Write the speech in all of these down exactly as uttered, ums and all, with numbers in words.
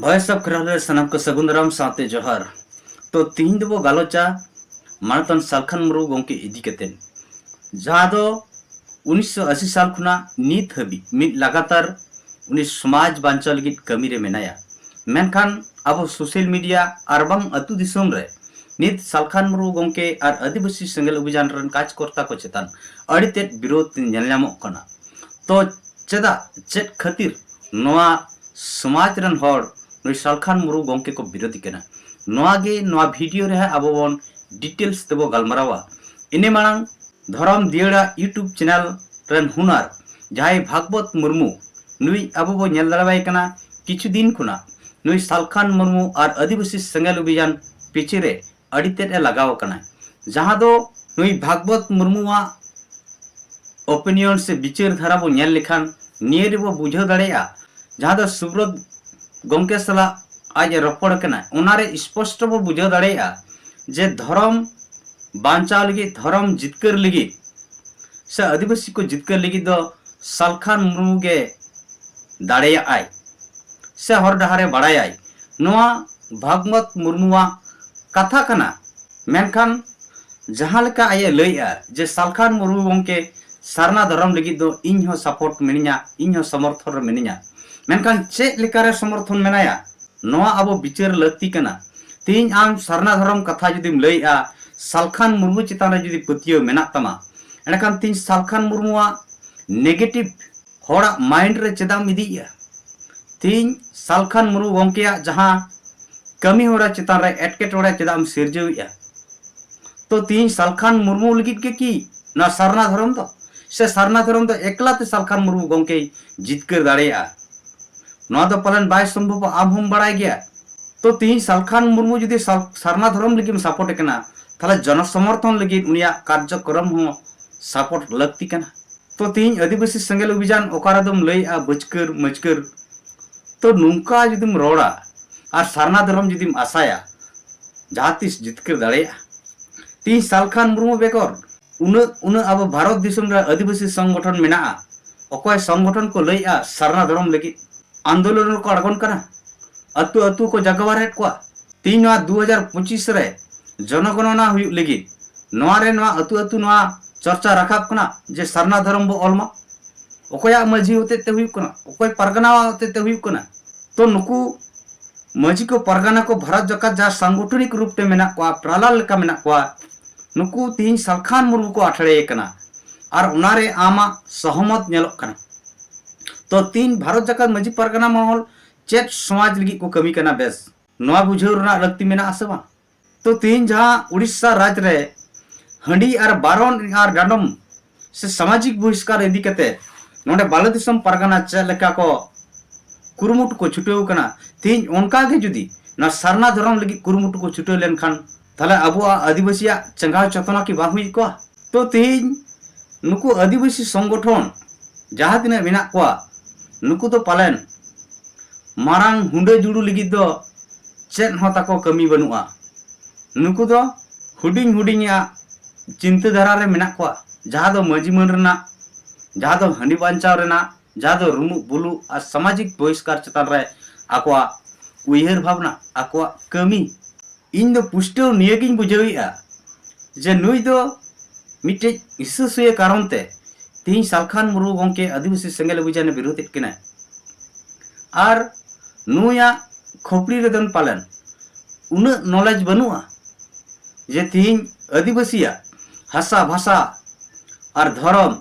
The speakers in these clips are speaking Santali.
Voice of Khera ᱨᱮ ᱥᱟᱱᱟᱢ ᱠᱚ ᱥᱟᱹᱜᱩᱱ ᱫᱟᱨᱟᱢ ᱥᱟᱶᱛᱮ ᱡᱚᱦᱟᱨ᱾ ᱛᱚ, ᱛᱤᱦᱤᱧ ᱫᱚᱵᱚ ᱜᱟᱞᱚᱪᱟ ᱢᱟᱱᱚᱛᱟᱱ ᱥᱟᱞᱠᱷᱟᱱ ᱢᱩᱨᱢᱩ ᱜᱚᱢᱠᱮ ᱤᱫᱤ ᱠᱟᱛᱮ, ᱡᱟᱦᱟᱸ ᱫᱚ ᱩᱱᱤᱥᱥᱚ ᱟᱥᱤ ᱥᱟᱞ ᱠᱷᱚᱱᱟᱜ ᱱᱤᱛ ᱦᱟᱹᱵᱤᱡ ᱢᱤᱫ ᱞᱟᱜᱟᱛᱟᱨ ᱩᱱᱤ ᱥᱚᱢᱟᱡᱽ ᱵᱟᱧᱪᱟᱣ ᱞᱟᱹᱜᱤᱫ ᱠᱟᱹᱢᱤ ᱨᱮ ᱢᱮᱱᱟᱭᱟ᱾ ᱢᱮᱱᱠᱷᱟᱱ ᱟᱵᱚ social media ᱟᱨ ᱵᱟᱝ ᱟᱹᱛᱩ ᱫᱤᱥᱚᱢ ᱨᱮ ᱱᱤᱛ ᱥᱟᱞᱠᱷᱟᱱ ᱢᱩᱨᱢᱩ ᱜᱚᱢᱠᱮ ᱟᱨ ᱟᱹᱫᱤᱵᱟᱹᱥᱤ ᱥᱮᱸᱜᱮᱞ ᱚᱵᱷᱤᱡᱟᱱ ᱨᱮᱱ ᱠᱟᱡᱽᱠᱚᱨᱛᱟ ᱠᱚ ᱪᱮᱛᱟᱱ ᱟᱹᱰᱤ ᱛᱮᱫ ᱵᱤᱨᱳᱫᱷ ᱧᱮᱞ ᱧᱟᱢᱚᱜ ᱠᱟᱱᱟ᱾ ᱛᱚ, ᱪᱮᱫᱟᱜ, ᱪᱮᱫ ᱠᱷᱟᱹᱛᱤᱨ ᱱᱚᱣᱟ ᱥᱚᱢᱟᱡᱽ ᱨᱮᱱ ᱦᱚᱲ ᱱᱩᱭ ᱥᱟᱞᱠᱷᱟᱱ ᱢᱩᱨᱢᱩ ᱜᱚᱢᱠᱮ ᱠᱚ ᱵᱤᱨᱳᱫᱷᱤ ᱠᱟᱱᱟ? ᱱᱚᱣᱟ ᱜᱮ ᱱᱚᱣᱟ video ᱨᱮ ᱦᱟᱸᱜ ᱟᱵᱚ ᱵᱚᱱ details ᱛᱮᱵᱚ ᱜᱟᱞᱢᱟᱨᱟᱣᱟ᱾ ᱤᱱᱟᱹ ᱢᱟᱲᱟᱝ ᱫᱷᱚᱨᱚᱢ ᱫᱤᱭᱟᱹᱲᱟ YouTube channel ᱨᱮᱱ ᱦᱩᱱᱟᱨ ᱡᱟᱦᱟᱸᱭ ᱵᱷᱟᱜᱽᱵᱚᱛ ᱢᱩᱨᱢᱩ, ᱱᱩᱭ ᱟᱵᱚ ᱵᱚ ᱧᱮᱞ ᱫᱟᱲᱮᱣᱟᱭ ᱠᱟᱱᱟ ᱠᱤᱪᱷᱩ ᱫᱤᱱ ᱠᱷᱚᱱᱟᱜ ᱱᱩᱭ ᱥᱟᱞᱠᱷᱟᱱ ᱢᱩᱨᱢᱩ ᱟᱨ ᱟᱹᱫᱤᱵᱟᱹᱥᱤ ᱥᱮᱸᱜᱮᱞ ᱚᱵᱷᱤᱡᱟᱱ ᱯᱤᱪᱷᱮ ᱨᱮ ᱟᱹᱰᱤ ᱛᱮᱫ ᱮ ᱞᱟᱜᱟᱣ ᱟᱠᱟᱱᱟ᱾ ᱡᱟᱦᱟᱸ ᱫᱚ ᱱᱩᱭ ᱵᱷᱟᱜᱽᱵᱚᱛ ᱢᱩᱨᱢᱩᱣᱟᱜ opinion ᱥᱮ ᱵᱤᱪᱟᱹᱨ ᱫᱷᱟᱨᱟ ᱵᱚ ᱧᱮᱞ ᱞᱮᱠᱷᱟᱱ ᱱᱤᱭᱟᱹ ᱨᱮᱵᱚ ᱵᱩᱡᱷᱟᱹᱣ ᱫᱟᱲᱮᱭᱟᱜᱼᱟ, ᱡᱟᱦᱟᱸ ᱫᱚ ᱥᱩᱵᱨᱚᱛ ᱜᱚᱢᱠᱮ ᱥᱟᱞᱟᱜ ᱟᱡ ᱮ ᱨᱚᱯᱚᱲ ᱠᱟᱱᱟ, ᱚᱱᱟᱨᱮ ᱥᱯᱚᱥᱴᱚ ᱵᱚ ᱵᱩᱡᱷᱟᱹᱣ ᱫᱟᱲᱮᱭᱟᱜᱼᱟ ᱡᱮ ᱫᱷᱚᱨᱚᱢ ᱵᱟᱧᱪᱟᱣ ᱞᱟᱹᱜᱤᱫ, ᱫᱷᱚᱨᱚᱢ ᱡᱤᱛᱠᱟᱹᱨ ᱞᱟᱹᱜᱤᱫ ᱥᱮ ᱟᱹᱫᱤᱵᱟᱹᱥᱤ ᱠᱚ ᱡᱤᱛᱠᱟᱹᱨ ᱞᱟᱹᱜᱤᱫ ᱫᱚ ᱥᱟᱞᱠᱷᱟᱱ ᱢᱩᱨᱢᱩ ᱜᱮ ᱫᱟᱲᱮᱭᱟᱜᱼᱟᱭ ᱥᱮ ᱦᱚᱨ ᱰᱟᱦᱟᱨᱮ ᱵᱟᱲᱟᱭᱟᱭ, ᱱᱚᱣᱟ ᱵᱷᱟᱜᱽᱵᱚᱛ ᱢᱩᱨᱢᱩᱣᱟᱜ ᱠᱟᱛᱷᱟ ᱠᱟᱱᱟ᱾ ᱢᱮᱱᱠᱷᱟᱱ ᱡᱟᱦᱟᱸ ᱞᱮᱠᱟ ᱟᱡ ᱮ ᱞᱟᱹᱭᱮᱜᱼᱟ ᱡᱮ ᱥᱟᱞᱠᱷᱟᱱ ᱢᱩᱨᱢᱩ ᱜᱚᱢᱠᱮ ᱥᱟᱨᱱᱟ ᱫᱷᱚᱨᱚᱢ ᱞᱟᱹᱜᱤᱫ ᱫᱚ ᱤᱧ ᱦᱚᱸ support ᱢᱤᱱᱟᱹᱧᱟ, ᱤᱧ ᱦᱚᱸ ᱥᱚᱢᱚᱨᱛᱷᱚᱱ ᱨᱮ ᱢᱤᱱᱟᱹᱧᱟ, ᱢᱮᱱᱠᱷᱟᱱ ᱪᱮᱫ ᱞᱮᱠᱟᱨᱮ ᱥᱚᱢᱚᱨᱛᱷᱚᱱ ᱢᱮᱱᱟᱭᱟ, ᱱᱚᱣᱟ ᱟᱵᱚ ᱵᱤᱪᱟᱹᱨ ᱞᱟᱹᱠᱛᱤ ᱠᱟᱱᱟ᱾ ᱛᱮᱦᱮᱧ ᱟᱢ ᱥᱟᱨᱱᱟ ᱫᱷᱚᱨᱚᱢ ᱠᱟᱛᱷᱟ ᱡᱩᱫᱤᱢ ᱞᱟᱹᱭᱮᱜᱼᱟ, ᱥᱟᱞᱠᱷᱟᱱ ᱢᱩᱨᱢᱩ ᱪᱮᱛᱟᱱ ᱨᱮ ᱡᱩᱫᱤ ᱯᱟᱹᱛᱭᱟᱹᱣ ᱢᱮᱱᱟᱜ ᱛᱟᱢᱟ, ᱮᱸᱰᱮᱠᱷᱟᱱ ᱛᱮᱦᱮᱧ ᱥᱟᱞᱠᱷᱟᱱ ᱢᱩᱨᱢᱩᱣᱟᱜ negative ᱦᱚᱲᱟᱜ mind ᱨᱮ ᱪᱮᱫᱟᱜ ᱮᱢ ᱤᱫᱤᱭᱮᱜᱼᱟ? ᱛᱮᱦᱮᱧ ᱥᱟᱞᱠᱷᱟᱱ ᱢᱩᱨᱢᱩ ᱜᱚᱢᱠᱮᱭᱟᱜ ᱡᱟᱦᱟᱸ ᱠᱟᱹᱢᱤ ᱦᱚᱨᱟ ᱪᱮᱛᱟᱱ ᱨᱮ ᱮᱴᱠᱮᱴᱚᱬᱮ ᱪᱮᱫᱟᱜ ᱮᱢ ᱥᱤᱨᱡᱟᱹᱣᱮᱜᱼᱟ? ᱛᱚ, ᱛᱮᱦᱮᱧ ᱥᱟᱞᱠᱷᱟᱱ ᱢᱩᱨᱢᱩ ᱞᱟᱹᱜᱤᱫ ᱜᱮ ᱠᱤ ᱱᱚᱣᱟ ᱥᱟᱨᱱᱟ ᱫᱷᱚᱨᱚᱢ ᱫᱚ? ᱥᱮ ᱥᱟᱨᱱᱟ ᱫᱷᱚᱨᱚᱢ ᱫᱚ ᱮᱠᱞᱟ ᱛᱮ ᱥᱟᱞᱠᱷᱟᱱ ᱢᱩᱨᱢᱩ ᱜᱚᱢᱠᱮᱭ ᱡᱤᱛᱠᱟᱹᱨ ᱫᱟᱲᱮᱭᱟᱜᱼᱟ? ᱱᱚᱣᱟ ᱫᱚ ᱯᱟᱞᱮᱱ ᱵᱟᱭ ᱥᱚᱢᱵᱷᱚᱵᱚᱜᱼᱟ, ᱟᱢ ᱦᱚᱸᱢ ᱵᱟᱲᱟᱭ ᱜᱮᱭᱟ᱾ ᱛᱚ, ᱛᱮᱦᱮᱧ ᱥᱟᱞᱠᱷᱟᱱ ᱢᱩᱨᱢᱩ ᱡᱩᱫᱤ ᱥᱟᱞ-, ᱥᱟᱨᱱᱟ ᱫᱷᱚᱨᱚᱢ ᱞᱟᱹᱜᱤᱫ ᱮᱢ support ᱮ ᱠᱟᱱᱟ, ᱛᱟᱦᱞᱮ ᱡᱚᱱᱚ ᱥᱚᱢᱚᱨᱛᱷᱚᱱ ᱞᱟᱹᱜᱤᱫ ᱩᱱᱤᱭᱟᱜ ᱠᱟᱨᱡᱚᱠᱨᱚᱢ ᱦᱚᱸ support ᱞᱟᱹᱠᱛᱤ ᱠᱟᱱᱟ᱾ ᱛᱚ, ᱛᱮᱦᱮᱧ ᱟᱹᱫᱤᱵᱟᱹᱥᱤ ᱥᱮᱸᱜᱮᱞ ᱚᱵᱷᱤᱡᱟᱱ ᱚᱠᱟ ᱨᱮᱫᱚᱢ ᱞᱟᱹᱭᱮᱜᱼᱟ ᱵᱟᱹᱪᱠᱟᱹᱨ ᱢᱟᱹᱪᱠᱟᱹᱨ, ᱛᱚ, ᱱᱚᱝᱠᱟ ᱡᱩᱫᱤᱢ ᱨᱚᱲᱟ ᱟᱨ ᱥᱟᱨᱱᱟ ᱫᱷᱚᱨᱚᱢ ᱡᱩᱫᱤᱢ ᱟᱥᱟᱭᱟ, ᱡᱟᱦᱟᱸ ᱛᱤᱥ ᱡᱤᱛᱠᱟᱹᱨ ᱫᱟᱲᱮᱭᱟᱜᱼᱟ? ᱛᱮᱦᱮᱧ ᱥᱟᱞᱠᱷᱟᱱ ᱢᱩᱨᱢᱩ ᱵᱮᱜᱚᱨ ᱩᱱᱟᱹᱜ, ᱩᱱᱟᱹᱜ ᱟᱵᱚ ᱵᱷᱟᱨᱚᱛ ᱫᱤᱥᱚᱢ ᱨᱮ ᱟᱹᱫᱤᱵᱟᱹᱥᱤ ᱥᱚᱝᱜᱚᱴᱷᱚᱱ ᱢᱮᱱᱟᱜᱼᱟ, ᱚᱠᱚᱭ ᱥᱚᱝᱜᱚᱴᱷᱚᱱ ᱠᱚ ᱞᱟᱹᱭᱮᱜᱼᱟ ᱥᱟᱨᱱᱟ ᱫᱷᱚᱨᱚᱢ ᱞᱟᱹᱜᱤᱫ ᱟᱱᱫᱳᱞᱚᱱ ᱨᱮᱠᱚ ᱟᱬᱜᱚᱱ ᱠᱟᱱᱟ? ᱟᱹᱛᱩ ᱟᱹᱛᱩ ᱠᱚ ᱡᱟᱜᱟᱣᱟᱨᱮᱫ ᱠᱚᱣᱟ᱾ ᱛᱮᱦᱮᱧ ᱱᱚᱣᱟ ᱫᱩ ᱦᱟᱡᱟᱨ ᱯᱚᱸᱪᱤᱥ ᱨᱮ ᱡᱚᱱᱚᱜᱚᱱᱚᱱᱟ ᱦᱩᱭᱩᱜ ᱞᱟᱹᱜᱤᱫ, ᱱᱚᱣᱟ ᱨᱮ ᱱᱚᱣᱟ ᱟᱹᱛᱩ ᱟᱹᱛᱩ ᱱᱚᱣᱟ ᱪᱚᱨᱪᱟ ᱨᱟᱠᱟᱵ ᱠᱟᱱᱟ ᱡᱮ ᱥᱟᱨᱱᱟ ᱫᱷᱚᱨᱚᱢ ᱵᱚ ᱚᱞ ᱢᱟ᱾ ᱚᱠᱚᱭᱟᱜ ᱢᱟᱹᱡᱷᱤ ᱦᱚᱛᱮᱡ ᱛᱮ ᱦᱩᱭᱩᱜ ᱠᱟᱱᱟ, ᱚᱠᱚᱭ ᱯᱟᱨᱜᱟᱱᱟ ᱦᱚᱛᱮᱡ ᱛᱮ ᱦᱩᱭᱩᱜ ᱠᱟᱱᱟ? ᱛᱚ ᱱᱩᱠᱩ ᱢᱟᱹᱡᱷᱤ ᱠᱚ ᱯᱟᱨᱜᱟᱱᱟ ᱠᱚ ᱵᱷᱟᱨᱚᱛ ᱡᱟᱠᱟᱛ ᱡᱟᱦᱟᱸ ᱥᱟᱝᱜᱚᱴᱷᱚᱱᱤᱠ ᱨᱩᱯ ᱛᱮ ᱢᱮᱱᱟᱜ ᱠᱚᱣᱟ, ᱯᱨᱟᱞᱟᱞ ᱞᱮᱠᱟ ᱢᱮᱱᱟᱜ ᱠᱚᱣᱟ, ᱱᱩᱠᱩ ᱛᱮᱦᱮᱧ ᱥᱟᱞᱠᱷᱟᱱ ᱢᱩᱨᱢᱩ ᱠᱚ ᱟᱴᱷᱲᱮ ᱠᱟᱱᱟ᱾ ᱟᱨ ᱚᱱᱟᱨᱮ ᱟᱢᱟᱜ ᱥᱚᱦᱚᱢᱚᱛ ᱧᱮᱞᱚᱜ ᱠᱟᱱᱟ᱾ ᱛᱚ ᱛᱮᱦᱮᱧ ᱵᱷᱟᱨᱚᱛ ᱡᱟᱠᱟᱛ ᱢᱟᱹᱡᱷᱤ ᱯᱟᱨᱜᱟᱱᱟ ᱢᱚᱦᱚᱞ ᱪᱮᱫ ᱥᱚᱢᱟᱡᱽ ᱞᱟᱹᱜᱤᱫ ᱠᱚ ᱠᱟᱹᱢᱤ ᱠᱟᱱᱟ, ᱵᱮᱥ, ᱱᱚᱣᱟ ᱵᱩᱡᱷᱟᱹᱣ ᱨᱮᱱᱟᱜ ᱞᱟᱹᱠᱛᱤ ᱢᱮᱱᱟᱜ ᱟᱥᱮ ᱵᱟᱝ? ᱛᱚ ᱛᱮᱦᱮᱧ ᱡᱟᱦᱟᱸ ᱩᱲᱤᱥᱥᱟ ᱨᱟᱡᱽ ᱨᱮ ᱦᱟᱺᱰᱤ ᱟᱨ ᱵᱟᱨᱚᱱ ᱟᱨ ᱰᱟᱸᱰᱚᱢ ᱥᱮ ᱥᱟᱢᱟᱡᱤᱠ ᱵᱚᱦᱤᱥᱠᱟᱨ ᱤᱫᱤ ᱠᱟᱛᱮ ᱱᱚᱰᱮ ᱵᱟᱞᱮ ᱫᱤᱥᱚᱢ ᱯᱟᱨᱜᱟᱱᱟ ᱪᱮᱫ ᱞᱮᱠᱟ ᱠᱚ ᱠᱩᱨᱩᱢᱩᱴᱩ ᱠᱚ ᱪᱷᱩᱴᱟᱹᱣ ᱠᱟᱱᱟ, ᱛᱮᱦᱮᱧ ᱚᱱᱠᱟ ᱜᱮ ᱡᱩᱫᱤ ᱱᱚᱣᱟ ᱥᱟᱨᱱᱟ ᱫᱷᱚᱨᱚᱢ ᱞᱟᱹᱜᱤᱫ ᱠᱩᱨᱩᱢᱩᱴᱩ ᱠᱚ ᱪᱷᱩᱴᱟᱹᱣ ᱞᱮᱱᱠᱷᱟᱱ, ᱛᱟᱦᱞᱮ ᱟᱵᱚᱣᱟᱜ ᱟᱹᱫᱤᱵᱟᱹᱥᱤᱭᱟᱜ ᱪᱮᱸᱜᱷᱟᱣ ᱪᱮᱛᱚᱱᱟ ᱠᱤ ᱵᱟᱝ ᱦᱩᱭ ᱠᱚᱜᱼᱟ? ᱛᱚ ᱛᱮᱦᱮᱧ ᱱᱩᱠᱩ ᱟᱹᱫᱤᱵᱟᱹᱥᱤ ᱥᱚᱝᱜᱚᱴᱷᱚᱱ ᱡᱟᱦᱟᱸ ᱛᱤᱱᱟᱹᱜ ᱢᱮᱱᱟᱜ ᱠᱚᱣᱟ, ᱱᱩᱠᱩ ᱫᱚ ᱯᱟᱞᱮᱱ ᱢᱟᱨᱟᱝ ᱦᱩᱰᱟᱹ ᱡᱩᱲᱩ ᱞᱟᱹᱜᱤᱫ ᱫᱚ ᱪᱮᱫ ᱦᱚᱸ ᱛᱟᱠᱚ ᱠᱟᱹᱢᱤ ᱵᱟᱹᱱᱩᱜᱼᱟ᱾ ᱱᱩᱠᱩ ᱫᱚ ᱦᱩᱰᱤᱧ ᱦᱩᱰᱤᱧᱟᱜ ᱪᱤᱱᱛᱟᱹ ᱫᱷᱟᱨᱟ ᱨᱮ ᱢᱮᱱᱟᱜ ᱠᱚᱣᱟ, ᱡᱟᱦᱟᱸ ᱫᱚ ᱢᱟᱹᱡᱷᱤ ᱢᱟᱹᱱ ᱨᱮᱱᱟᱜ, ᱡᱟᱦᱟᱸ ᱫᱚ ᱦᱟᱺᱰᱤ ᱵᱟᱧᱪᱟᱣ ᱨᱮᱱᱟᱜ, ᱡᱟᱦᱟᱸ ᱫᱚ ᱨᱩᱢᱩᱜ ᱵᱩᱞᱩᱜ ᱟᱨ ᱥᱟᱢᱟᱡᱤᱠ ᱵᱚᱦᱤᱥᱠᱟᱨ ᱪᱮᱛᱟᱱ ᱨᱮ ᱟᱠᱚᱣᱟᱜ ᱩᱭᱦᱟᱹᱨ ᱵᱷᱟᱵᱽᱱᱟ, ᱟᱠᱚᱣᱟᱜ ᱠᱟᱹᱢᱤ᱾ ᱤᱧ ᱫᱚ ᱯᱩᱥᱴᱟᱹᱣ ᱱᱤᱭᱟᱹᱜᱤᱧ ᱵᱩᱡᱷᱟᱹᱣᱮᱫᱼᱟ ᱡᱮ ᱱᱩᱭ ᱫᱚ ᱢᱤᱫᱴᱮᱡ ᱦᱤᱥᱟᱹ ᱥᱩᱭᱟᱹ ᱠᱟᱨᱚᱱ ᱛᱮ ᱛᱮᱦᱮᱧ ᱥᱟᱞᱠᱷᱟᱱ ᱢᱩᱨᱢᱩ ᱜᱚᱢᱠᱮ ᱟᱹᱫᱤᱵᱟᱹᱥᱤ ᱥᱮᱸᱜᱮᱞ ᱚᱵᱷᱤᱡᱟᱱᱮ ᱵᱤᱨᱳᱫᱮᱫ ᱠᱟᱱᱟᱭ᱾ ᱟᱨ ᱱᱩᱭᱟᱜ ᱠᱷᱚᱯᱲᱤ ᱨᱮᱫᱚ ᱯᱟᱞᱮᱱ ᱩᱱᱟᱹᱜ ᱱᱚᱞᱮᱡᱽ ᱵᱟᱹᱱᱩᱜᱼᱟ ᱡᱮ ᱛᱮᱦᱮᱧ ᱟᱹᱫᱤᱵᱟᱹᱥᱤᱭᱟᱜ ᱦᱟᱥᱟ ᱵᱷᱟᱥᱟ ᱟᱨ ᱫᱷᱚᱨᱚᱢ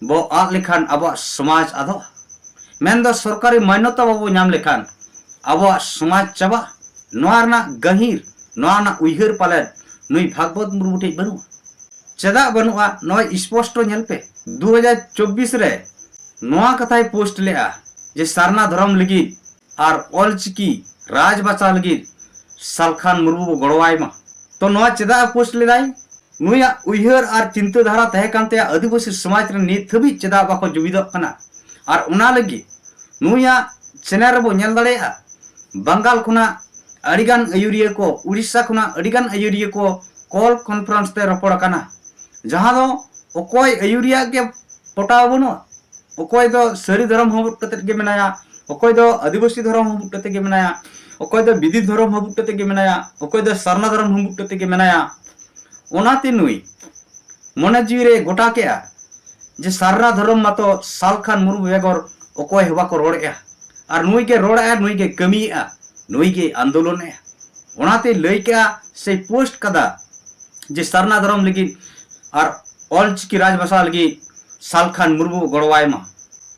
ᱵᱚ ᱟᱫ ᱞᱮᱠᱷᱟᱱ ᱟᱵᱚᱣᱟᱜ ᱥᱚᱢᱟᱡᱽ ᱟᱫᱚᱜᱼᱟ, ᱢᱮᱱᱫᱚ ᱥᱚᱨᱠᱟᱨᱤ ᱢᱟᱱᱱᱚᱛᱟ ᱵᱟᱵᱚ ᱧᱟᱢ ᱞᱮᱠᱷᱟᱱ ᱟᱵᱚᱣᱟᱜ ᱥᱚᱢᱟᱡᱽ ᱪᱟᱵᱟᱜᱼᱟ᱾ ᱱᱚᱣᱟ ᱨᱮᱱᱟᱜ ᱜᱟᱹᱦᱤᱨ, ᱱᱚᱣᱟ ᱨᱮᱱᱟᱜ ᱩᱭᱦᱟᱹᱨ ᱯᱟᱞᱮᱱ ᱱᱩᱭ ᱵᱷᱟᱜᱽᱵᱚᱛ ᱢᱩᱨᱢᱩ ᱴᱷᱮᱡ ᱵᱟᱹᱱᱩᱜᱼᱟ᱾ ᱪᱮᱫᱟᱜ ᱵᱟᱹᱱᱩᱜᱼᱟ? ᱱᱚᱜᱼᱚᱭ ᱥᱯᱚᱥᱴᱚ ᱧᱮᱞ ᱯᱮ, ᱫᱩ ᱦᱟᱡᱟᱨ ᱪᱚᱵᱵᱤᱥ ᱨᱮ ᱱᱚᱣᱟ ᱠᱟᱛᱷᱟᱭ ᱯᱳᱥᱴ ᱞᱮᱜᱼᱟ ᱡᱮ ᱥᱟᱨᱱᱟ ᱫᱷᱚᱨᱚᱢ ᱞᱟᱹᱜᱤᱫ ᱟᱨ ᱚᱞᱪᱤᱠᱤ ᱨᱟᱡᱽ ᱵᱟᱪᱟᱣ ᱞᱟᱹᱜᱤᱫ ᱥᱟᱞᱠᱷᱟᱱ ᱢᱩᱨᱢᱩ ᱵᱚ ᱜᱚᱲᱚᱣᱟᱭ ᱢᱟ᱾ ᱛᱚ ᱱᱚᱣᱟ ᱪᱮᱫᱟᱜ ᱮ ᱯᱳᱥᱴ ᱞᱮᱫᱟᱭ? ᱱᱩᱭᱟᱜ ᱩᱭᱦᱟᱹᱨ ᱟᱨ ᱪᱤᱱᱛᱟᱹ ᱫᱷᱟᱨᱟ ᱛᱟᱦᱮᱸ ᱠᱟᱱ ᱛᱟᱭᱟ, ᱟᱹᱫᱤᱵᱟᱹᱥᱤ ᱥᱚᱢᱟᱡᱽ ᱨᱮ ᱱᱤᱛ ᱦᱟᱹᱵᱤᱡ ᱪᱮᱫᱟᱜ ᱵᱟᱠᱚ ᱡᱩᱢᱤᱫᱚᱜ ᱠᱟᱱᱟ? ᱟᱨ ᱚᱱᱟ ᱞᱟᱹᱜᱤᱫ ᱱᱩᱭᱟᱜ ᱪᱮᱱᱮᱞ ᱨᱮᱵᱚ ᱧᱮᱞ ᱫᱟᱲᱮᱭᱟᱜᱼᱟ, ᱵᱟᱝᱜᱟᱞ ᱠᱷᱚᱱᱟᱜ ᱟᱹᱰᱤᱜᱟᱱ ᱟᱹᱭᱩᱨᱤᱭᱟᱹ ᱠᱚ, ᱩᱲᱤᱥᱥᱟ ᱠᱷᱚᱱᱟᱜ ᱟᱹᱰᱤᱜᱟᱱ ᱟᱹᱭᱩᱨᱤᱭᱟᱹ ᱠᱚ ᱠᱚᱞ ᱠᱚᱱᱯᱷᱟᱨᱮᱱᱥ ᱛᱮ ᱨᱚᱯᱚᱲ ᱟᱠᱟᱱᱟ, ᱡᱟᱦᱟᱸ ᱫᱚ ᱚᱠᱚᱭ ᱟᱹᱭᱩᱨᱤᱭᱟᱹ ᱜᱮ ᱯᱚᱴᱟᱣ ᱵᱟᱹᱱᱩᱜᱼᱟ᱾ ᱚᱠᱚᱭ ᱫᱚ ᱥᱟᱹᱨᱤ ᱫᱷᱚᱨᱚᱢ ᱦᱚᱸ ᱵᱩᱴ ᱠᱟᱛᱮᱫ ᱜᱮ ᱢᱮᱱᱟᱭᱟ, ᱚᱠᱚᱭ ᱫᱚ ᱟᱹᱫᱤᱵᱟᱹᱥᱤ ᱫᱷᱚᱨᱚᱢ ᱦᱚᱸ ᱵᱩᱴ ᱠᱟᱛᱮᱫ ᱜᱮ ᱢᱮᱱᱟᱭᱟ, ᱚᱠᱚᱭ ᱫᱚ ᱵᱤᱫᱤ ᱫᱷᱚᱨᱚᱢ ᱦᱟᱹᱵᱩᱫ ᱠᱟᱛᱮ ᱜᱮ ᱢᱮᱱᱟᱭᱟ, ᱚᱠᱚᱭ ᱫᱚ ᱥᱟᱨᱱᱟ ᱫᱷᱚᱨᱚᱢ ᱦᱟᱹᱵᱩᱫ ᱠᱟᱛᱮ ᱜᱮ ᱢᱮᱱᱟᱭᱟ᱾ ᱚᱱᱟᱛᱮ ᱱᱩᱭ ᱢᱚᱱᱮ ᱡᱤᱣᱤ ᱨᱮ ᱜᱚᱴᱟ ᱠᱮᱜᱼᱟ ᱡᱮ ᱥᱟᱨᱱᱟ ᱫᱷᱚᱨᱚᱢ ᱢᱟᱛᱚ ᱥᱟᱞᱠᱷᱟᱱ ᱢᱩᱨᱢᱩ ᱵᱮᱜᱚᱨ ᱚᱠᱚᱭ ᱦᱚᱸ ᱵᱟᱠᱚ ᱨᱚᱲᱮᱜᱼᱟ᱾ ᱟᱨ ᱱᱩᱭ ᱜᱮ ᱨᱚᱲᱮᱜᱼᱟ, ᱱᱩᱭ ᱜᱮ ᱠᱟᱹᱢᱤᱭᱮᱜᱼᱟ, ᱱᱩᱭ ᱜᱮ ᱟᱱᱫᱳᱞᱚᱱᱮᱜᱼᱟ᱾ ᱚᱱᱟᱛᱮ ᱞᱟᱹᱭ ᱠᱮᱜᱼᱟ ᱥᱮ ᱯᱳᱥᱴ ᱠᱟᱫᱟ ᱡᱮ ᱥᱟᱨᱱᱟ ᱫᱷᱚᱨᱚᱢ ᱞᱟᱹᱜᱤᱫ ᱟᱨ ᱚᱞᱪᱤᱠᱤ ᱨᱟᱡᱽᱵᱷᱟᱥᱟ ᱞᱟᱹᱜᱤᱫ ᱥᱟᱞᱠᱷᱟᱱ ᱢᱩᱨᱢᱩ ᱜᱚᱲᱚᱣᱟᱭ ᱢᱟ᱾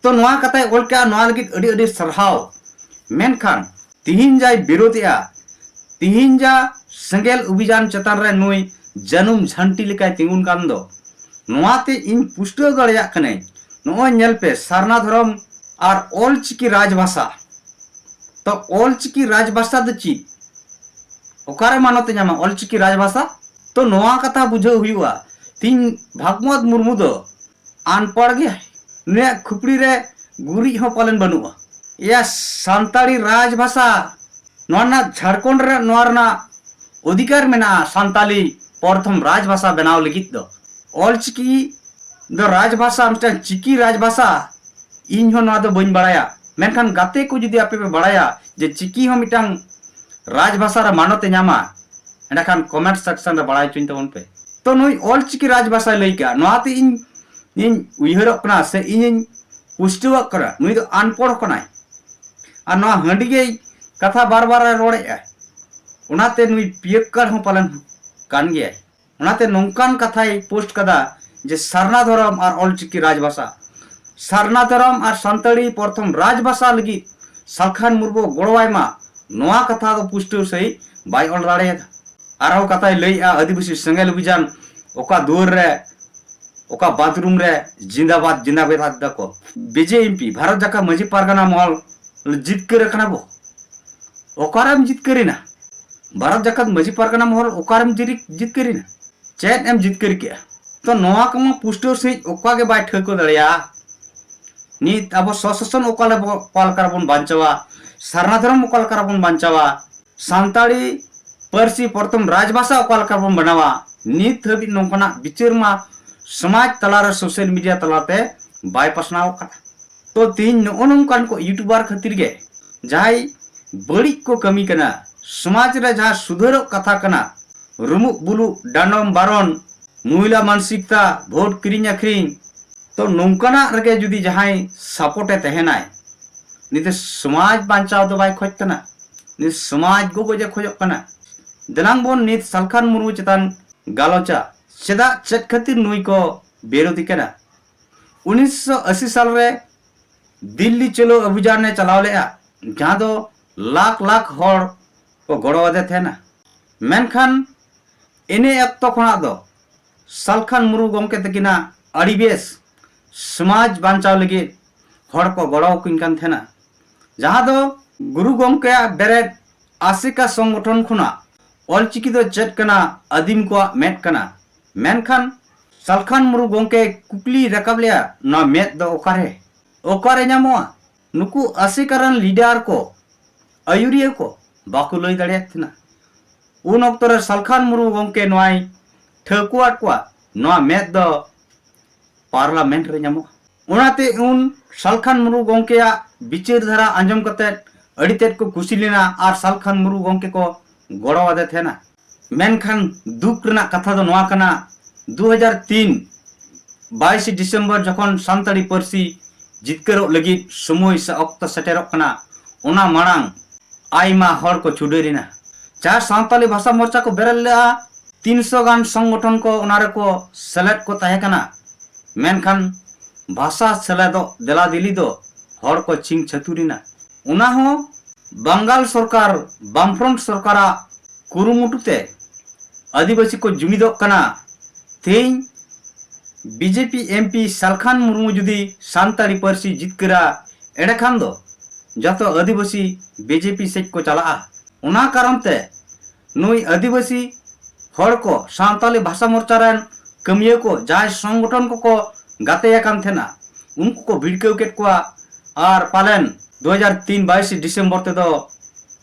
ᱛᱚ ᱱᱚᱣᱟ ᱠᱟᱛᱷᱟᱭ ᱚᱞ ᱠᱮᱜᱼᱟ, ᱱᱚᱣᱟ ᱞᱟᱹᱜᱤᱫ ᱟᱹᱰᱤ ᱟᱹᱰᱤ ᱥᱟᱨᱦᱟᱣ᱾ ᱢᱮᱱᱠᱷᱟᱱ ᱛᱤᱦᱤᱧ ᱡᱟᱭ ᱵᱤᱨᱳᱫᱷᱮᱜᱼᱟ, ᱛᱤᱦᱤᱧ ᱡᱟ ᱥᱮᱸᱜᱮᱞ ᱚᱵᱷᱤᱡᱟᱱ ᱪᱮᱛᱟᱱ ᱨᱮ ᱱᱩᱭ ᱡᱟᱹᱱᱩᱢ ᱡᱷᱟᱱᱴᱤ ᱞᱮᱠᱟᱭ ᱛᱤᱸᱜᱩᱱ ᱠᱟᱱ ᱫᱚ, ᱱᱚᱣᱟᱛᱮ ᱤᱧ ᱯᱩᱥᱴᱟᱹᱣ ᱫᱟᱲᱮᱭᱟᱜ ᱠᱟᱹᱱᱟᱹᱧ᱾ ᱱᱚᱜᱼᱚᱭ ᱧᱮᱞ ᱯᱮ, ᱥᱟᱨᱱᱟ ᱫᱷᱚᱨᱚᱢ ᱟᱨ ᱚᱞᱪᱤᱠᱤ ᱨᱟᱡᱽᱵᱷᱟᱥᱟ᱾ ᱛᱚ ᱚᱞᱪᱤᱠᱤ ᱨᱟᱡᱽᱵᱷᱟᱥᱟ ᱫᱚ ᱪᱮᱫ? ᱚᱠᱟᱨᱮ ᱢᱟᱱᱚᱛ ᱮ ᱧᱟᱢᱟ ᱚᱞᱪᱤᱠᱤ ᱨᱟᱡᱽᱵᱷᱟᱥᱟ? ᱛᱚ ᱱᱚᱣᱟ ᱠᱟᱛᱷᱟ ᱵᱩᱡᱷᱟᱹᱣ ᱦᱩᱭᱩᱜᱼᱟ, ᱛᱤᱦᱤᱧ ᱵᱷᱟᱜᱽᱢᱚᱛ ᱢᱩᱨᱢᱩ ᱫᱚ ᱟᱱᱯᱚᱲ ᱜᱮᱭᱟᱭ᱾ ᱱᱩᱭᱟᱜ ᱠᱷᱩᱯᱲᱤ ᱨᱮ ᱜᱩᱨᱤᱡ ᱦᱚᱸ ᱯᱟᱞᱮᱱ ᱵᱟᱹᱱᱩᱜᱼᱟ᱾ ᱮᱭᱟ, ᱥᱟᱱᱛᱟᱲᱤ ᱨᱟᱡᱽᱵᱷᱟᱥᱟ, ᱱᱚᱣᱟ ᱨᱮᱱᱟᱜ ᱡᱷᱟᱲᱠᱷᱚᱸᱰ ᱨᱮ ᱱᱚᱣᱟ ᱨᱮᱱᱟᱜ ᱚᱫᱷᱤᱠᱟᱨ ᱢᱮᱱᱟᱜᱼᱟ ᱥᱟᱱᱛᱟᱞᱤ ᱯᱨᱚᱛᱷᱚᱢ ᱨᱟᱡᱽᱵᱷᱟᱥᱟ ᱵᱮᱱᱟᱣ ᱞᱟᱹᱜᱤᱫ ᱫᱚ᱾ ᱚᱞᱪᱤᱠᱤ ᱫᱚ ᱨᱟᱡᱽᱵᱷᱟᱥᱟ, ᱢᱤᱫᱴᱟᱝ ᱪᱤᱠᱤ ᱨᱟᱡᱽᱵᱷᱟᱥᱟ, ᱤᱧ ᱦᱚᱸ ᱱᱚᱣᱟ ᱫᱚ ᱵᱟᱹᱧ ᱵᱟᱲᱟᱭᱟ᱾ ᱢᱮᱱᱠᱷᱟᱱ ᱜᱟᱛᱮ ᱠᱚ ᱡᱩᱫᱤ ᱟᱯᱮ ᱯᱮ ᱵᱟᱲᱟᱭᱟ ᱡᱮ ᱪᱤᱠᱤ ᱦᱚᱸ ᱢᱤᱫᱴᱟᱝ ᱨᱟᱡᱽᱵᱷᱟᱥᱟ ᱨᱮ ᱢᱟᱱᱚᱛ ᱮ ᱧᱟᱢᱟ, ᱮᱸᱰᱮᱠᱷᱟᱱ ᱠᱚᱢᱮᱱᱴ ᱥᱮᱠᱥᱚᱱ ᱨᱮ ᱵᱟᱲᱟᱭ ᱦᱚᱪᱚᱧ ᱛᱟᱵᱚᱱ ᱯᱮ᱾ ᱛᱚ ᱱᱩᱭ ᱚᱞᱪᱤᱠᱤ ᱨᱟᱡᱽᱵᱷᱟᱥᱟᱭ ᱞᱟᱹᱭ ᱠᱮᱜᱼᱟ, ᱱᱚᱣᱟᱛᱮ ᱤᱧ, ᱤᱧ ᱩᱭᱦᱟᱹᱨᱚᱜ ᱠᱟᱱᱟ ᱥᱮ ᱤᱧᱤᱧ ᱯᱩᱥᱴᱟᱹᱣᱟᱜ ᱠᱟᱱᱟ, ᱱᱩᱭ ᱫᱚ ᱟᱱᱯᱚᱲ ᱠᱟᱱᱟᱭ᱾ ᱟᱨ ᱱᱚᱣᱟ ᱦᱟᱺᱰᱤ ᱜᱮᱭ ᱠᱟᱛᱷᱟ ᱵᱟᱨ ᱵᱟᱨ ᱮ ᱨᱚᱲᱮᱫᱼᱟ, ᱚᱱᱟᱛᱮ ᱱᱩᱭ ᱯᱤᱭᱟᱹᱠᱠᱟᱲ ᱦᱚᱸ ᱯᱟᱞᱮᱱ ᱠᱟᱱ ᱜᱮᱭᱟᱭ᱾ ᱚᱱᱟᱛᱮ ᱱᱚᱝᱠᱟᱱ ᱠᱟᱛᱷᱟᱭ ᱯᱳᱥᱴ ᱠᱟᱫᱟ ᱡᱮ ᱥᱟᱨᱱᱟ ᱫᱷᱚᱨᱚᱢ ᱟᱨ ᱚᱞᱪᱤᱠᱤ ᱨᱟᱡᱽᱵᱷᱟᱥᱟ, ᱥᱟᱨᱱᱟ ᱫᱷᱚᱨᱚᱢ ᱟᱨ ᱥᱟᱱᱛᱟᱲᱤ ᱯᱨᱚᱛᱷᱚᱢ ᱨᱟᱡᱽᱵᱷᱟᱥᱟ ᱞᱟᱹᱜᱤᱫ ᱥᱟᱞᱠᱷᱟᱱ ᱢᱩᱨᱢᱩ ᱜᱚᱲᱚᱣᱟᱭ ᱢᱟ, ᱱᱚᱣᱟ ᱠᱟᱛᱷᱟ ᱫᱚ ᱯᱩᱥᱴᱟᱹᱣ ᱥᱟᱺᱦᱤᱡ ᱵᱟᱭ ᱚᱞ ᱫᱟᱲᱮᱭᱟᱫᱟ᱾ ᱟᱨᱦᱚᱸ ᱠᱟᱛᱷᱟᱭ ᱞᱟᱹᱭᱮᱜᱼᱟ, ᱟᱹᱫᱤᱵᱟᱹᱥᱤ ᱥᱮᱸᱜᱮᱞ ᱚᱵᱷᱤᱡᱟᱱ ᱚᱠᱟ ᱫᱩᱣᱟᱹᱨ ᱨᱮ, ᱚᱠᱟ ᱵᱟᱛᱷᱨᱩᱢ ᱨᱮ ᱡᱤᱸᱫᱟᱵᱟᱫ ᱡᱤᱸᱫᱟᱵᱟᱫ ᱫᱟᱠᱚ᱾ ᱵᱤᱡᱮ ᱮᱢᱯᱤ, ᱵᱷᱟᱨᱚᱛ ᱡᱟᱠᱟᱛ ᱢᱟᱹᱡᱷᱤ ᱯᱟᱨᱜᱟᱱᱟ ᱢᱚᱦᱚᱞ ᱡᱤᱛᱠᱟᱹᱨ ᱟᱠᱟᱱᱟ ᱵᱚ᱾ ᱚᱠᱟᱨᱮᱢ ᱡᱤᱛᱠᱟᱹᱨ ᱮᱱᱟ? ᱵᱷᱟᱨᱚᱛ ᱡᱟᱠᱟᱛ ᱢᱟᱹᱡᱷᱤ ᱯᱟᱨᱜᱟᱱᱟ ᱢᱚᱦᱚᱞ ᱚᱠᱟᱨᱮᱢ ᱡᱤᱨᱤ-, ᱡᱤᱛᱠᱟᱹᱨ ᱮᱱᱟ? ᱪᱮᱫ ᱮᱢ ᱡᱤᱛᱠᱟᱹᱨ ᱠᱮᱜᱼᱟ? ᱛᱚ ᱱᱚᱣᱟ ᱠᱚᱢᱟ ᱯᱩᱥᱴᱟᱹᱣ ᱥᱟᱺᱦᱤᱡ ᱚᱠᱟ ᱜᱮ ᱵᱟᱭ ᱴᱷᱟᱹᱣᱠᱟᱹ ᱫᱟᱲᱮᱭᱟᱜᱼᱟ᱾ ᱱᱤᱛ ᱟᱵᱚ ᱥᱚᱥᱟᱥᱚᱱ ᱚᱠᱟ ᱞᱮᱵᱚ-, ᱚᱠᱟ ᱞᱮᱠᱟ ᱨᱮᱵᱚᱱ ᱵᱟᱧᱪᱟᱣᱟ, ᱥᱟᱨᱱᱟ ᱫᱷᱚᱨᱚᱢ ᱚᱠᱟ ᱞᱮᱠᱟ ᱨᱮᱵᱚᱱ ᱵᱟᱧᱪᱟᱣᱟ, ᱥᱟᱱᱛᱟᱲᱤ ᱯᱟᱹᱨᱥᱤ ᱯᱨᱚᱛᱷᱚᱢ ᱨᱟᱡᱽᱵᱷᱟᱥᱟ ᱚᱠᱟ ᱞᱮᱠᱟ ᱵᱚᱱ ᱵᱮᱱᱟᱣᱟ, ᱱᱤᱛ ᱦᱟᱹᱵᱤᱡ ᱱᱚᱝᱠᱟᱱᱟᱜ ᱵᱤᱪᱟᱹᱨ ᱢᱟ ᱥᱚᱢᱟᱡᱽ ᱛᱟᱞᱟᱨᱮ, ᱥᱳᱥᱟᱞ ᱢᱤᱰᱤᱭᱟ ᱛᱟᱞᱟᱛᱮ ᱵᱟᱭ ᱯᱟᱥᱱᱟᱣ ᱠᱟᱱᱟ᱾ ᱛᱚ ᱛᱮᱦᱮᱧ ᱱᱚᱜᱼᱚ ᱱᱚᱝᱠᱟᱱ ᱠᱚ ᱤᱭᱩᱴᱩᱵᱟᱨ ᱠᱷᱟᱹᱛᱤᱨ ᱜᱮ ᱡᱟᱦᱟᱸᱭ ᱵᱟᱹᱲᱤᱡ ᱠᱚ ᱠᱟᱹᱢᱤ ᱠᱟᱱᱟ, ᱥᱚᱢᱟᱡᱽ ᱨᱮ ᱡᱟᱦᱟᱸ ᱥᱩᱫᱷᱟᱹᱨᱚᱜ ᱠᱟᱛᱷᱟ ᱠᱟᱱᱟ, ᱨᱩᱢᱩᱜ ᱵᱩᱞᱩᱜ, ᱰᱟᱸᱰᱚᱢ ᱵᱟᱨᱚᱱ, ᱢᱚᱦᱤᱞᱟ ᱢᱟᱱᱥᱤᱠᱛᱟ, ᱵᱷᱳᱴ ᱠᱤᱨᱤᱧ ᱟᱹᱠᱷᱨᱤᱧ, ᱛᱚ ᱱᱚᱝᱠᱟᱱᱟᱜ ᱨᱮᱜᱮ ᱡᱩᱫᱤ ᱡᱟᱦᱟᱸᱭ ᱥᱟᱯᱳᱨᱴ ᱮ ᱛᱟᱦᱮᱱᱟᱭ, ᱱᱤᱛ ᱥᱚᱢᱟᱡᱽ ᱵᱟᱧᱪᱟᱣ ᱫᱚ ᱵᱟᱭ ᱠᱷᱚᱡᱽ ᱠᱟᱱᱟ, ᱱᱤᱛ ᱥᱚᱢᱟᱡᱽ ᱜᱚᱜᱚᱡ ᱮ ᱠᱷᱚᱡᱚᱜ ᱠᱟᱱᱟ᱾ ᱫᱮᱞᱟᱝ ᱵᱚᱱ ᱱᱤᱛ ᱥᱟᱞᱠᱷᱟᱱ ᱢᱩᱨᱢᱩ ᱪᱮᱛᱟᱱ ᱜᱟᱞᱚᱪᱟ, ᱪᱮᱫᱟᱜ ᱪᱮᱫ ᱠᱷᱟᱹᱛᱤᱨ ᱱᱩᱭ ᱠᱚ ᱵᱤᱨᱳᱫᱷᱤ ᱠᱟᱱᱟ? ᱩᱱᱤᱥᱥᱚ ᱟᱥᱤ ᱥᱟᱞ ᱨᱮ ᱫᱤᱞᱞᱤ ᱪᱚᱞᱚ ᱚᱵᱷᱤᱡᱟᱱ ᱮ ᱪᱟᱞᱟᱣ ᱞᱮᱫᱼᱟ, ᱡᱟᱦᱟᱸ ᱫᱚ ᱞᱟᱠᱷ ᱞᱟᱠᱷ ᱦᱚᱲ ᱠᱚ ᱜᱚᱲᱚ ᱟᱫᱮ ᱛᱟᱦᱮᱱᱟ᱾ ᱢᱮᱱᱠᱷᱟᱱ ᱤᱱᱟᱹ ᱚᱠᱛᱚ ᱠᱷᱚᱱᱟᱜ ᱫᱚ ᱥᱟᱞᱠᱷᱟᱱ ᱢᱩᱨᱢᱩ ᱜᱚᱢᱠᱮ ᱛᱟᱹᱠᱤᱱᱟᱜ ᱟᱹᱰᱤ ᱵᱮᱥ ᱥᱚᱢᱟᱡᱽ ᱵᱟᱧᱪᱟᱣ ᱞᱟᱹᱜᱤᱫ ᱦᱚᱲ ᱠᱚ ᱜᱚᱲᱚ ᱟᱹᱠᱤᱱ ᱠᱟᱱ ᱛᱟᱦᱮᱱᱟ, ᱡᱟᱦᱟᱸ ᱫᱚ ᱜᱩᱨᱩ ᱜᱚᱢᱠᱮᱭᱟᱜ ᱵᱮᱨᱮᱫ ᱟᱥᱮᱠᱟ ᱥᱚᱝᱜᱚᱴᱷᱚᱱ ᱠᱷᱚᱱᱟᱜ ᱚᱞᱪᱤᱠᱤ ᱫᱚ ᱪᱮᱫ ᱠᱟᱱᱟ, ᱟᱹᱫᱤᱢ ᱠᱚᱣᱟᱜ ᱢᱮᱫ ᱠᱟᱱᱟ᱾ ᱢᱮᱱᱠᱷᱟᱱ ᱥᱟᱞᱠᱷᱟᱱ ᱢᱩᱨᱢᱩ ᱜᱚᱢᱠᱮ ᱠᱩᱠᱞᱤ ᱨᱟᱠᱟᱵ ᱞᱮᱫᱼᱟ, ᱱᱚᱣᱟ ᱢᱮᱫ ᱫᱚ ᱚᱠᱟᱨᱮ, ᱚᱠᱟᱨᱮ ᱧᱟᱢᱚᱜᱼᱟ? ᱱᱩᱠᱩ ᱟᱥᱮᱠᱟ ᱨᱮᱱ ᱞᱤᱰᱟᱨ ᱠᱚ, ᱟᱹᱭᱩᱨᱤᱭᱟᱹ ᱠᱚ ᱵᱟᱠᱚ ᱞᱟᱹᱭ ᱫᱟᱲᱮᱭᱟᱜ ᱛᱟᱦᱮᱱᱟ᱾ ᱩᱱ ᱚᱠᱛᱚ ᱨᱮ ᱥᱟᱞᱠᱷᱟᱱ ᱢᱩᱨᱢᱩ ᱜᱚᱢᱠᱮ ᱱᱚᱣᱟᱭ ᱴᱷᱟᱹᱣᱠᱟᱹᱣᱟᱫ ᱠᱚᱣᱟ, ᱱᱚᱣᱟ ᱢᱮᱫ ᱫᱚ ᱯᱟᱨᱞᱟᱢᱮᱱᱴ ᱨᱮ ᱧᱟᱢᱚᱜᱼᱟ᱾ ᱚᱱᱟᱛᱮ ᱩᱱ ᱥᱟᱞᱠᱷᱟᱱ ᱢᱩᱨᱢᱩ ᱜᱚᱢᱠᱮᱭᱟᱜ ᱵᱤᱪᱟᱹᱨ ᱫᱷᱟᱨᱟ ᱟᱸᱡᱚᱢ ᱠᱟᱛᱮ ᱟᱹᱰᱤ ᱛᱮᱫ ᱠᱚ ᱠᱩᱥᱤ ᱞᱮᱱᱟ ᱟᱨ ᱥᱟᱞᱠᱷᱟᱱ ᱢᱩᱨᱢᱩ ᱜᱚᱢᱠᱮ ᱠᱚ ᱜᱚᱲᱚ ᱟᱫᱮ ᱛᱟᱦᱮᱱᱟ᱾ ᱢᱮᱱᱠᱷᱟᱱ ᱫᱩᱠ ᱨᱮᱱᱟᱜ ᱠᱟᱛᱷᱟ ᱫᱚ ᱱᱚᱣᱟ ᱠᱟᱱᱟ, ᱫᱩ ᱦᱟᱡᱟᱨ ᱛᱤᱱ ᱵᱟᱭᱤᱥᱮ ᱰᱤᱥᱮᱢᱵᱚᱨ ᱡᱚᱠᱷᱚᱱ ᱥᱟᱱᱛᱟᱲᱤ ᱯᱟᱹᱨᱥᱤ ᱡᱤᱛᱠᱟᱹᱨᱚᱜ ᱞᱟᱹᱜᱤᱫ ᱥᱚᱢᱚᱭ ᱥᱮ ᱚᱠᱛᱚ ᱥᱮᱴᱮᱨᱚᱜ ᱠᱟᱱᱟ, ᱚᱱᱟ ᱢᱟᱲᱟᱝ ᱟᱭᱢᱟ ᱦᱚᱲ ᱠᱚ ᱪᱷᱩᱰᱟᱹᱨ ᱮᱱᱟ᱾ ᱡᱟᱦᱟᱸ ᱥᱟᱱᱛᱟᱲᱤ ᱵᱷᱟᱥᱟ ᱢᱳᱨᱪᱟ ᱠᱚ ᱵᱮᱨᱮᱫ ᱞᱮᱫᱼᱟ, ᱛᱤᱱᱥᱚ ᱜᱟᱱ ᱥᱚᱝᱜᱚᱴᱷᱚᱱ ᱠᱚ ᱚᱱᱟ ᱨᱮᱠᱚ ᱥᱮᱞᱮᱫ ᱠᱚ ᱛᱟᱦᱮᱸ ᱠᱟᱱᱟ᱾ ᱢᱮᱱᱠᱷᱟᱱ ᱵᱷᱟᱥᱟ ᱥᱮᱞᱮᱫᱚᱜ ᱫᱮᱞᱟ ᱫᱮᱞᱤ ᱫᱚ ᱦᱚᱲ ᱠᱚ ᱪᱷᱤᱝ ᱪᱷᱟᱹᱛᱩᱨ ᱮᱱᱟ᱾ ᱚᱱᱟ ᱦᱚᱸ ᱵᱟᱝᱜᱟᱞ ᱥᱚᱨᱠᱟᱨ, ᱵᱟᱢᱯᱷᱨᱚᱱᱴ ᱥᱚᱨᱠᱟᱨᱟᱜ ᱠᱩᱨᱩᱢᱩᱴᱩ ᱛᱮ ᱟᱹᱫᱤᱵᱟᱹᱥᱤ ᱠᱚ ᱡᱩᱢᱤᱫᱚᱜ ᱠᱟᱱᱟ᱾ ᱛᱮᱦᱮᱧ ᱵᱤᱡᱮᱯᱤ ᱮᱢᱯᱤ ᱥᱟᱞᱠᱷᱟᱱ ᱢᱩᱨᱢᱩ ᱡᱩᱫᱤ ᱥᱟᱱᱛᱟᱲᱤ ᱯᱟᱹᱨᱥᱤ ᱡᱤᱛᱠᱟᱹᱨᱟ, ᱮᱸᱰᱮᱠᱷᱟᱱ ᱫᱚ ᱡᱚᱛᱚ ᱟᱹᱫᱤᱵᱟᱹᱥᱤ ᱵᱤᱡᱮᱯᱤ ᱥᱮᱫ ᱠᱚ ᱪᱟᱞᱟᱜᱼᱟ᱾ ᱚᱱᱟ ᱠᱟᱨᱚᱱ ᱛᱮ ᱱᱩᱭ ᱟᱹᱫᱤᱵᱟᱹᱥᱤ ᱦᱚᱲ ᱠᱚ, ᱥᱟᱱᱛᱟᱲᱤ ᱵᱷᱟᱥᱟ ᱢᱳᱨᱪᱟ ᱨᱮᱱ ᱠᱟᱹᱢᱤᱭᱟᱹ ᱠᱚ, ᱡᱟᱦᱟᱸᱭ ᱥᱚᱝᱜᱚᱴᱷᱚᱱ ᱠᱚᱠᱚ ᱜᱟᱛᱮ ᱟᱠᱟᱱ ᱛᱟᱦᱮᱱᱟ, ᱩᱱᱠᱩ ᱠᱚ ᱵᱷᱤᱲᱠᱟᱹᱣ ᱠᱮᱫ ᱠᱚᱣᱟ᱾ ᱟᱨ ᱯᱟᱞᱮᱱ ᱫᱩ ᱦᱟᱡᱟᱨ ᱛᱤᱱ ᱵᱟᱭᱤᱥᱮ ᱰᱤᱥᱮᱢᱵᱚᱨ ᱛᱮᱫᱚ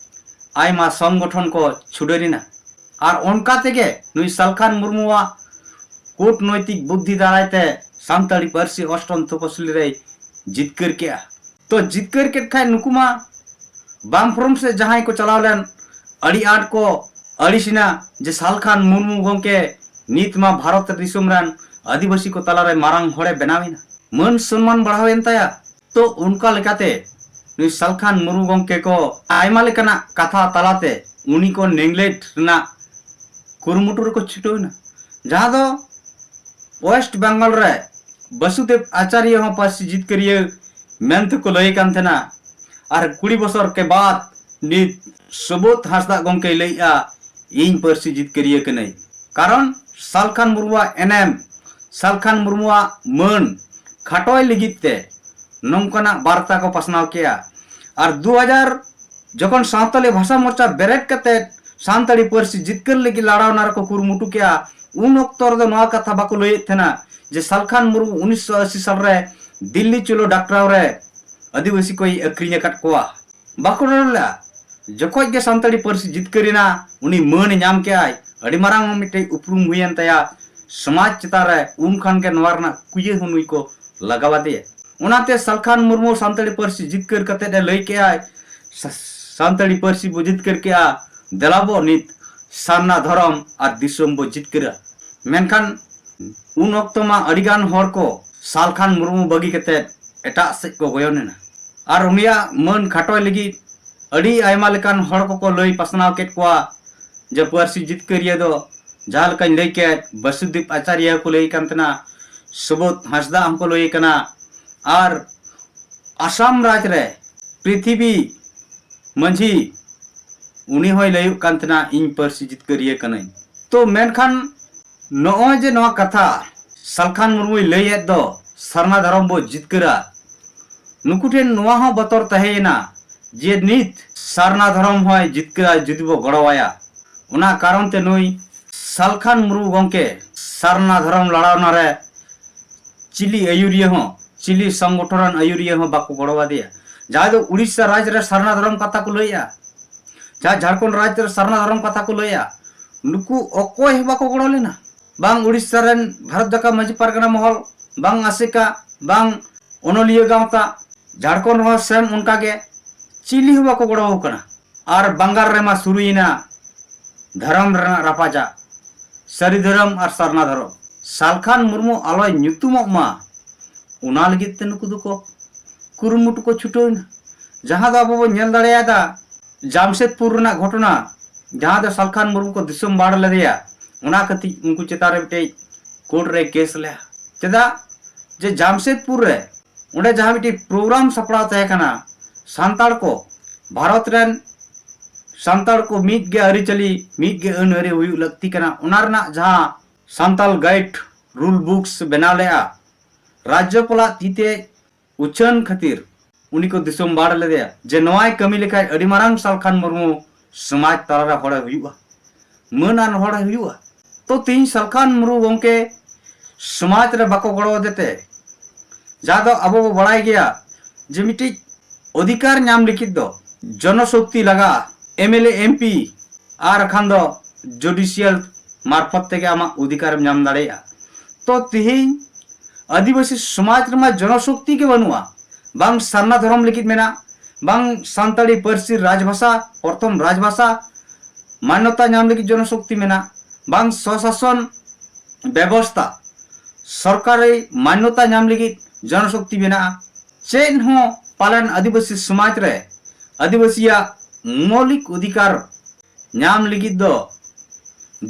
ᱟᱭᱢᱟ ᱥᱚᱝᱜᱚᱴᱷᱚᱱ ᱠᱚ ᱪᱷᱩᱰᱟᱹᱨ ᱮᱱᱟ᱾ ᱟᱨ ᱚᱱᱠᱟ ᱛᱮᱜᱮ ᱱᱩᱭ ᱥᱟᱞᱠᱷᱟᱱ ᱢᱩᱨᱢᱩᱣᱟᱜ ᱠᱩᱴᱱᱳᱭᱛᱤᱠ ᱵᱩᱫᱽᱫᱷᱤ ᱫᱟᱨᱟᱭ ᱛᱮ ᱥᱟᱱᱛᱟᱲᱤ ᱯᱟᱹᱨᱥᱤ ᱚᱥᱴᱚᱢ ᱛᱚᱯᱚᱥᱤᱞᱤ ᱨᱮᱭ ᱡᱤᱛᱠᱟᱹᱨ ᱠᱮᱜᱼᱟ᱾ ᱛᱚ ᱡᱤᱛᱠᱟᱹᱨ ᱠᱮᱫ ᱠᱷᱟᱱ ᱱᱩᱠᱩ ᱢᱟ ᱵᱟᱢ ᱯᱷᱨᱚᱱᱴ ᱥᱮᱫ ᱡᱟᱦᱟᱸᱭ ᱠᱚ ᱪᱟᱞᱟᱣ ᱞᱮᱱ, ᱟᱹᱰᱤ ᱟᱸᱴ ᱠᱚ ᱟᱹᱲᱤᱥ ᱮᱱᱟ ᱡᱮ ᱥᱟᱞᱠᱷᱟᱱ ᱢᱩᱨᱢᱩ ᱜᱚᱢᱠᱮ ᱱᱤᱛ ᱢᱟ ᱵᱷᱟᱨᱚᱛ ᱫᱤᱥᱚᱢ ᱨᱮᱱ ᱟᱹᱫᱤᱵᱟᱹᱥᱤ ᱠᱚ ᱛᱟᱞᱟᱨᱮ ᱢᱟᱨᱟᱝ ᱦᱚᱲᱮ ᱵᱮᱱᱟᱣ ᱮᱱᱟ, ᱢᱟᱹᱱ ᱥᱚᱱᱢᱟᱱ ᱵᱟᱲᱦᱟᱣ ᱮᱱ ᱛᱟᱭᱟ᱾ ᱛᱚ ᱚᱱᱠᱟ ᱞᱮᱠᱟᱛᱮ ᱱᱩᱭ ᱥᱟᱞᱠᱷᱟᱱ ᱢᱩᱨᱢᱩ ᱜᱚᱢᱠᱮ ᱠᱚ ᱟᱭᱢᱟ ᱞᱮᱠᱟᱱᱟᱜ ᱠᱟᱛᱷᱟ ᱛᱟᱞᱟᱛᱮ ᱩᱱᱤ ᱠᱚ ᱱᱮᱜᱽᱞᱮᱠᱴ ᱨᱮᱱᱟᱜ ᱠᱩᱨᱩᱢᱩᱴᱩ ᱨᱮᱠᱚ ᱪᱷᱩᱴᱟᱹᱣ ᱮᱱᱟ, ᱡᱟᱦᱟᱸ ᱫᱚ ᱳᱭᱮᱥᱴ ᱵᱮᱝᱜᱚᱞ ᱨᱮ ᱵᱟᱥᱩᱫᱮᱵ ᱟᱪᱟᱨᱭᱚ ᱦᱚᱸ ᱯᱟᱹᱨᱥᱤ ᱡᱤᱛᱠᱟᱹᱨᱤᱭᱟᱹ ᱢᱮᱱ ᱛᱮᱠᱚ ᱞᱟᱹᱭ ᱠᱟᱱ ᱛᱟᱦᱮᱱᱟ᱾ ᱟᱨ ᱠᱩᱲᱤ ᱵᱚᱪᱷᱚᱨ ᱠᱮ ᱵᱟᱫ ᱱᱤᱛ ᱥᱩᱵᱳᱫᱷ ᱦᱟᱸᱥᱫᱟ ᱜᱚᱢᱠᱮᱭ ᱞᱟᱹᱭᱮᱜᱼᱟ, ᱤᱧ ᱯᱟᱹᱨᱥᱤ ᱡᱤᱛᱠᱟᱹᱨᱤᱭᱟᱹ ᱠᱟᱹᱱᱟᱹᱧ᱾ ᱠᱟᱨᱚᱱ ᱥᱟᱞᱠᱷᱟᱱ ᱢᱩᱨᱢᱩᱣᱟᱜ ᱮᱱᱮᱢ, ᱥᱟᱞᱠᱷᱟᱱ ᱢᱩᱨᱢᱩᱣᱟᱜ ᱢᱟᱹᱱ ᱠᱷᱟᱴᱚᱭ ᱞᱟᱹᱜᱤᱫ ᱛᱮ ᱱᱚᱝᱠᱟᱱᱟᱜ ᱵᱟᱨᱛᱟ ᱠᱚ ᱯᱟᱥᱱᱟᱣ ᱠᱮᱜᱼᱟ᱾ ᱟᱨ ᱫᱩ ᱦᱟᱡᱟᱨ ᱡᱚᱠᱷᱚᱱ ᱥᱟᱱᱛᱟᱲᱤ ᱵᱷᱟᱥᱟ ᱢᱳᱨᱪᱟ ᱵᱮᱨᱮᱫ ᱠᱟᱛᱮ ᱥᱟᱱᱛᱟᱲᱤ ᱯᱟᱹᱨᱥᱤ ᱡᱤᱛᱠᱟᱹᱨ ᱞᱟᱹᱜᱤᱫ ᱞᱟᱲᱟᱣᱱᱟ ᱨᱮᱠᱚ ᱠᱩᱨᱩᱢᱩᱴᱩ ᱠᱮᱜᱼᱟ, ᱩᱱ ᱚᱠᱛᱚ ᱨᱮᱫᱚ ᱱᱚᱣᱟ ᱠᱟᱛᱷᱟ ᱵᱟᱠᱚ ᱞᱟᱹᱭᱮᱫ ᱛᱟᱦᱮᱱᱟ ᱡᱮ ᱥᱟᱞᱠᱷᱟᱱ ᱢᱩᱨᱢᱩ ᱩᱱᱤᱥᱥᱚ ᱟᱥᱤ ᱥᱟᱞᱨᱮ ᱫᱤᱞᱞᱤ ᱪᱚᱞᱚ ᱰᱟᱠᱴᱨᱟᱣ ᱨᱮ ᱟᱹᱫᱤᱵᱟᱹᱥᱤ ᱠᱚᱭ ᱟᱹᱠᱷᱨᱤᱧ ᱟᱠᱟᱫ ᱠᱚᱣᱟ᱾ ᱵᱟᱠᱚ ᱨᱚᱲ ᱞᱮᱫᱼᱟ᱾ ᱡᱚᱠᱷᱚᱡ ᱜᱮ ᱥᱟᱱᱛᱟᱲᱤ ᱯᱟᱹᱨᱥᱤ ᱡᱤᱛᱠᱟᱹᱨ ᱮᱱᱟ, ᱩᱱᱤ ᱢᱟᱹᱱ ᱮ ᱧᱟᱢ ᱠᱮᱜᱼᱟᱭ, ᱟᱹᱰᱤ ᱢᱟᱨᱟᱝ ᱢᱤᱫᱴᱮᱡ ᱩᱯᱨᱩᱢ ᱦᱩᱭᱮᱱ ᱛᱟᱭᱟ ᱥᱚᱢᱟᱡᱽ ᱪᱮᱛᱟᱱ ᱨᱮ᱾ ᱩᱱ ᱠᱷᱟᱱ ᱜᱮ ᱱᱚᱣᱟ ᱨᱮᱱᱟᱜ ᱠᱩᱭᱟᱹ ᱦᱚᱸ ᱱᱩᱭ ᱠᱚ ᱞᱟᱜᱟᱣ ᱟᱫᱮᱭᱟ᱾ ᱚᱱᱟᱛᱮ ᱥᱟᱞᱠᱷᱟᱱ ᱢᱩᱨᱢᱩ ᱥᱟᱱᱛᱟᱲᱤ ᱯᱟᱹᱨᱥᱤ ᱡᱤᱛᱠᱟᱹᱨ ᱠᱟᱛᱮᱫ ᱮ ᱞᱟᱹᱭ ᱠᱮᱜᱼᱟᱭ, "ᱥᱟ-, ᱥᱟᱱᱛᱟᱲᱤ ᱯᱟᱹᱨᱥᱤ ᱵᱚ ᱡᱤᱛᱠᱟᱹᱨ ᱠᱮᱜᱼᱟ, ᱫᱮᱞᱟ ᱵᱚ ᱱᱤᱛ ᱥᱟᱨᱱᱟ ᱫᱷᱚᱨᱚᱢ ᱟᱨ ᱫᱤᱥᱚᱢ ᱵᱚ ᱡᱤᱛᱠᱟᱹᱨᱟ᱾" ᱢᱮᱱᱠᱷᱟᱱ ᱩᱱ ᱚᱠᱛᱚ ᱢᱟ ᱟᱹᱰᱤᱜᱟᱱ ᱦᱚᱲ ᱠᱚ ᱥᱟᱞᱠᱷᱟᱱ ᱢᱩᱨᱢᱩ ᱵᱟᱹᱜᱤ ᱠᱟᱛᱮᱫ ᱮᱴᱟᱜ ᱥᱮᱫ ᱠᱚ ᱜᱚᱭᱚᱱ ᱮᱱᱟ᱾ ᱟᱨ ᱩᱱᱤᱭᱟᱜ ᱢᱟᱹᱱ ᱠᱷᱟᱴᱚᱭ ᱞᱟᱹᱜᱤᱫ ᱟᱹᱰᱤ ᱟᱭᱢᱟ ᱞᱮᱠᱟᱱ ᱦᱚᱲ ᱠᱚᱠᱚ ᱞᱟᱹᱭ ᱯᱟᱥᱱᱟᱣ ᱠᱮᱫ ᱠᱚᱣᱟ ᱡᱮ ᱯᱟᱹᱨᱥᱤ ᱡᱤᱛᱠᱟᱹᱨᱤᱭᱟᱹ ᱫᱚ ᱡᱟᱦᱟᱸ ᱞᱮᱠᱟᱧ ᱞᱟᱹᱭ ᱠᱮᱫ, ᱵᱟᱥᱩᱫᱮᱵ ᱟᱪᱟᱨᱭᱟ ᱦᱚᱸᱠᱚ ᱞᱟᱹᱭ ᱠᱟᱱ ᱛᱟᱦᱮᱱᱟ, ᱥᱩᱵᱳᱫᱷ ᱦᱟᱸᱥᱫᱟ ᱦᱚᱸᱠᱚ ᱞᱟᱹᱭ ᱠᱟᱱᱟ, ᱟᱨ ᱟᱥᱟᱢ ᱨᱟᱡᱽ ᱨᱮ ᱯᱨᱤᱛᱷᱤᱵᱤ ᱢᱟᱹᱡᱷᱤ, ᱩᱱᱤ ᱦᱚᱸᱭ ᱞᱟᱹᱭᱚᱜ ᱠᱟᱱ ᱛᱟᱦᱮᱱᱟ, "ᱤᱧ ᱯᱟᱹᱨᱥᱤ ᱡᱤᱛᱠᱟᱹᱨᱤᱭᱟᱹ ᱠᱟᱹᱱᱟᱹᱧ᱾" ᱛᱚ ᱢᱮᱱᱠᱷᱟᱱ ᱱᱚᱜᱼᱚᱭ ᱡᱮ ᱱᱚᱣᱟ ᱠᱟᱛᱷᱟ ᱥᱟᱞᱠᱷᱟᱱ ᱢᱩᱨᱢᱩᱭ ᱞᱟᱹᱭᱮᱫ ᱫᱚ, ᱥᱟᱨᱱᱟ ᱫᱷᱚᱨᱚᱢ ᱵᱚ ᱡᱤᱛᱠᱟᱹᱨᱟ, ᱱᱩᱠᱩ ᱴᱷᱮᱱ ᱱᱚᱣᱟ ᱦᱚᱸ ᱵᱚᱛᱚᱨ ᱛᱟᱦᱮᱸᱭᱮᱱᱟ ᱡᱮ ᱱᱤᱛ ᱥᱟᱨᱱᱟ ᱫᱷᱚᱨᱚᱢ ᱦᱚᱸᱭ ᱡᱤᱛᱠᱟᱹᱨᱟ ᱡᱩᱫᱤ ᱵᱚ ᱜᱚᱲᱚᱣᱟᱭᱟ᱾ ᱚᱱᱟ ᱠᱟᱨᱚᱱ ᱛᱮ ᱱᱩᱭ ᱥᱟᱞᱠᱷᱟᱱ ᱢᱩᱨᱢᱩ ᱜᱚᱢᱠᱮ ᱥᱟᱨᱱᱟ ᱫᱷᱚᱨᱚᱢ ᱞᱟᱲᱟᱣᱱᱟ ᱨᱮ ᱪᱤᱞᱤ ᱟᱹᱭᱩᱨᱤᱭᱟᱹ ᱦᱚᱸ, ᱪᱤᱞᱤ ᱥᱚᱝᱜᱚᱴᱷᱚᱱ ᱨᱮᱱ ᱟᱹᱭᱩᱨᱤᱭᱟᱹ ᱦᱚᱸ ᱵᱟᱠᱚ ᱜᱚᱲᱚᱣᱟᱫᱮᱭᱟ᱾ ᱡᱟᱦᱟᱸᱭ ᱫᱚ ᱩᱲᱤᱥᱥᱟ ᱨᱟᱡᱽ ᱨᱮ ᱥᱟᱨᱱᱟ ᱫᱷᱚᱨᱚᱢ ᱠᱟᱛᱷᱟ ᱠᱚ ᱞᱟᱹᱭᱮᱜᱼᱟ, ᱡᱟᱦᱟᱸ ᱡᱷᱟᱲᱠᱷᱚᱸᱰ ᱨᱟᱡᱽ ᱨᱮ ᱥᱟᱨᱱᱟ ᱫᱷᱚᱨᱚᱢ ᱠᱟᱛᱷᱟ ᱠᱚ ᱞᱟᱹᱭᱮᱜᱼᱟ, ᱱᱩᱠᱩ ᱚᱠᱚᱭ ᱦᱚᱸ ᱵᱟᱠᱚ ᱜᱚᱲᱚ ᱞᱮᱱᱟ᱾ ᱵᱟᱝ ᱩᱲᱤᱥᱥᱟ ᱨᱮᱱ ᱵᱷᱟᱨᱚᱛ ᱡᱟᱠᱟᱛ ᱢᱟᱹᱡᱷᱤ ᱯᱟᱨᱜᱟᱱᱟ ᱢᱚᱦᱚᱞ, ᱵᱟᱝ ᱟᱥᱮᱠᱟ, ᱵᱟᱝ ᱚᱱᱚᱞᱤᱭᱟᱹ ᱜᱟᱶᱛᱟ, ᱡᱷᱟᱲᱠᱷᱚᱸᱰ ᱨᱮᱦᱚᱸ ᱥᱮᱢ ᱚᱱᱠᱟ ᱜᱮ᱾ ᱪᱤᱞᱤ ᱦᱚᱸ ᱵᱟᱠᱚ ᱜᱚᱲᱚ ᱟᱠᱟᱱᱟ᱾ ᱟᱨ ᱵᱟᱝᱜᱟᱞ ᱨᱮᱢᱟ ᱥᱩᱨᱩᱭᱮᱱᱟ ᱫᱷᱚᱨᱚᱢ ᱨᱮᱱᱟᱜ ᱨᱟᱯᱟᱪᱟᱜ, ᱥᱟᱹᱨᱤ ᱫᱷᱚᱨᱚᱢ ᱟᱨ ᱥᱟᱨᱱᱟ ᱫᱷᱚᱨᱚᱢ᱾ ᱥᱟᱞᱠᱷᱟᱱ ᱢᱩᱨᱢᱩ ᱟᱞᱚᱭ ᱧᱩᱛᱩᱢᱚᱜ ᱢᱟ, ᱚᱱᱟ ᱞᱟᱹᱜᱤᱫ ᱛᱮ ᱱᱩᱠᱩ ᱫᱚᱠᱚ ᱠᱩᱨᱩᱢᱩᱴᱩ ᱠᱚ ᱪᱷᱩᱴᱟᱹᱣ ᱮᱱᱟ᱾ ᱡᱟᱦᱟᱸ ᱫᱚ ᱟᱵᱚ ᱵᱚᱱ ᱧᱮᱞ ᱫᱟᱲᱮᱭᱟᱫᱟ, ᱡᱟᱢᱥᱮᱫᱽᱯᱩᱨ ᱨᱮᱱᱟᱜ ᱜᱷᱚᱴᱚᱱᱟ, ᱡᱟᱦᱟᱸ ᱫᱚ ᱥᱟᱞᱠᱷᱟᱱ ᱢᱩᱨᱢᱩ ᱠᱚ ᱫᱤᱥᱚᱢ ᱵᱟᱲ ᱞᱮᱫᱮᱭᱟ, ᱚᱱᱟ ᱠᱷᱟᱹᱛᱤᱨ ᱩᱱᱠᱩ ᱪᱮᱛᱟᱱ ᱨᱮ ᱢᱤᱫᱴᱮᱡ ᱠᱳᱨᱴ ᱨᱮ ᱠᱮᱥ ᱞᱮᱫᱟ᱾ ᱪᱮᱫᱟᱜ? ᱡᱮ ᱡᱟᱢᱥᱮᱫᱽᱯᱩᱨ ᱨᱮ ᱚᱸᱰᱮ ᱡᱟᱦᱟᱸ ᱢᱤᱫᱴᱤᱡ ᱯᱨᱳᱜᱨᱟᱢ ᱥᱟᱯᱲᱟᱣ ᱛᱟᱦᱮᱸ ᱠᱟᱱᱟ, ᱥᱟᱱᱛᱟᱲ ᱠᱚ, ᱵᱷᱟᱨᱚᱛ ᱨᱮᱱ ᱥᱟᱱᱛᱟᱲ ᱠᱚ ᱢᱤᱫ ᱜᱮ ᱟᱹᱨᱤᱪᱟᱹᱞᱤ, ᱢᱤᱫ ᱜᱮ ᱟᱹᱱ ᱟᱹᱨᱤ ᱦᱩᱭᱩᱜ ᱞᱟᱹᱠᱛᱤ ᱠᱟᱱᱟ, ᱚᱱᱟ ᱨᱮᱱᱟᱜ ᱡᱟᱦᱟᱸ ᱥᱟᱱᱛᱟᱲ ᱜᱟᱭᱤᱰ ᱨᱩᱞ ᱵᱩᱠᱥ ᱵᱮᱱᱟᱣ ᱞᱮᱫᱼᱟ ᱨᱟᱡᱽᱡᱚᱯᱟᱞᱟᱜ ᱛᱤᱛᱮ ᱩᱪᱷᱟᱹᱱ ᱠᱷᱟᱹᱛᱤᱨ ᱩᱱᱤ ᱠᱚ ᱫᱤᱥᱚᱢ ᱵᱟᱲ ᱞᱮᱫᱮᱭᱟ, ᱡᱮ ᱱᱚᱣᱟᱭ ᱠᱟᱹᱢᱤ ᱞᱮᱠᱷᱟᱡ ᱟᱹᱰᱤ ᱢᱟᱨᱟᱝ ᱥᱟᱞᱠᱷᱟᱱ ᱢᱩᱨᱢᱩ ᱥᱚᱢᱟᱡᱽ ᱛᱟᱞᱟᱨᱮ ᱦᱚᱲᱮ ᱦᱩᱭᱩᱜᱼᱟ, ᱢᱟᱹᱱ ᱟᱱ ᱦᱚᱲᱮ ᱦᱩᱭᱩᱜᱼᱟ᱾ ᱛᱚ ᱛᱮᱦᱮᱧ ᱥᱟᱞᱠᱷᱟᱱ ᱢᱩᱨᱢᱩ ᱜᱚᱢᱠᱮ ᱥᱚᱢᱟᱡᱽ ᱨᱮ ᱵᱟᱠᱚ ᱜᱚᱲᱚ ᱟᱫᱮ ᱛᱮ, ᱡᱟᱦᱟᱸ ᱫᱚ ᱟᱵᱚ ᱵᱚ ᱵᱟᱲᱟᱭ ᱜᱮᱭᱟ ᱡᱮ ᱢᱤᱫᱴᱤᱡ ᱚᱫᱷᱤᱠᱟᱨ ᱧᱟᱢ ᱞᱟᱹᱜᱤᱫ ᱫᱚ ᱡᱚᱱᱚᱥᱚᱠᱛᱤ ᱞᱟᱜᱟᱜᱼᱟ, M L A, M P, ᱟᱨ ᱠᱷᱟᱱ ᱫᱚ ᱡᱩᱰᱤᱥᱤᱭᱟᱞ ᱢᱟᱨᱯᱷᱚᱛ ᱛᱮᱜᱮ ᱟᱢᱟᱜ ᱚᱫᱷᱤᱠᱟᱨᱮᱢ ᱧᱟᱢ ᱫᱟᱲᱮᱭᱟᱜᱼᱟ᱾ ᱛᱚ ᱛᱮᱦᱮᱧ ᱟᱹᱫᱤᱵᱟᱹᱥᱤ ᱥᱚᱢᱟᱡᱽ ᱨᱮᱢᱟ ᱡᱚᱱᱚᱥᱚᱠᱛᱤ ᱜᱮ ᱵᱟᱹᱱᱩᱜᱼᱟ, ᱵᱟᱝ ᱥᱟᱨᱱᱟ ᱫᱷᱚᱨᱚᱢ ᱞᱟᱹᱜᱤᱫ ᱢᱮᱱᱟᱜ, ᱵᱟᱝ ᱥᱟᱱᱛᱟᱲᱤ ᱯᱟᱹᱨᱥᱤ ᱨᱟᱡᱽᱵᱷᱟᱥᱟ, ᱯᱨᱚᱛᱷᱚᱢ ᱨᱟᱡᱽᱵᱷᱟᱥᱟ ᱢᱟᱱᱭᱚᱛᱟ ᱧᱟᱢ ᱞᱟᱹᱜᱤᱫ ᱡᱚᱱᱚᱥᱚᱠᱛᱤ ᱢᱮᱱᱟᱜ, ᱵᱟᱝ ᱥᱚᱥᱟᱥᱚᱱ ᱵᱮᱵᱚᱥᱛᱟ ᱥᱚᱨᱠᱟᱨᱤ ᱢᱟᱱᱭᱚᱛᱟ ᱧᱟᱢ ᱞᱟᱹᱜᱤᱫ ᱡᱚᱱᱚᱥᱚᱠᱛᱤ ᱢᱮᱱᱟᱜᱼᱟ᱾ ᱪᱮᱫ ᱦᱚᱸ ᱯᱟᱞᱮᱱ ᱟᱹᱫᱤᱵᱟᱹᱥᱤ ᱥᱚᱢᱟᱡᱽ ᱨᱮ ᱟᱹᱫᱤᱵᱟᱹᱥᱤᱭᱟᱜ ᱢᱳᱣᱞᱤᱠ ᱚᱫᱷᱤᱠᱟᱨ ᱧᱟᱢ ᱞᱟᱹᱜᱤᱫ ᱫᱚ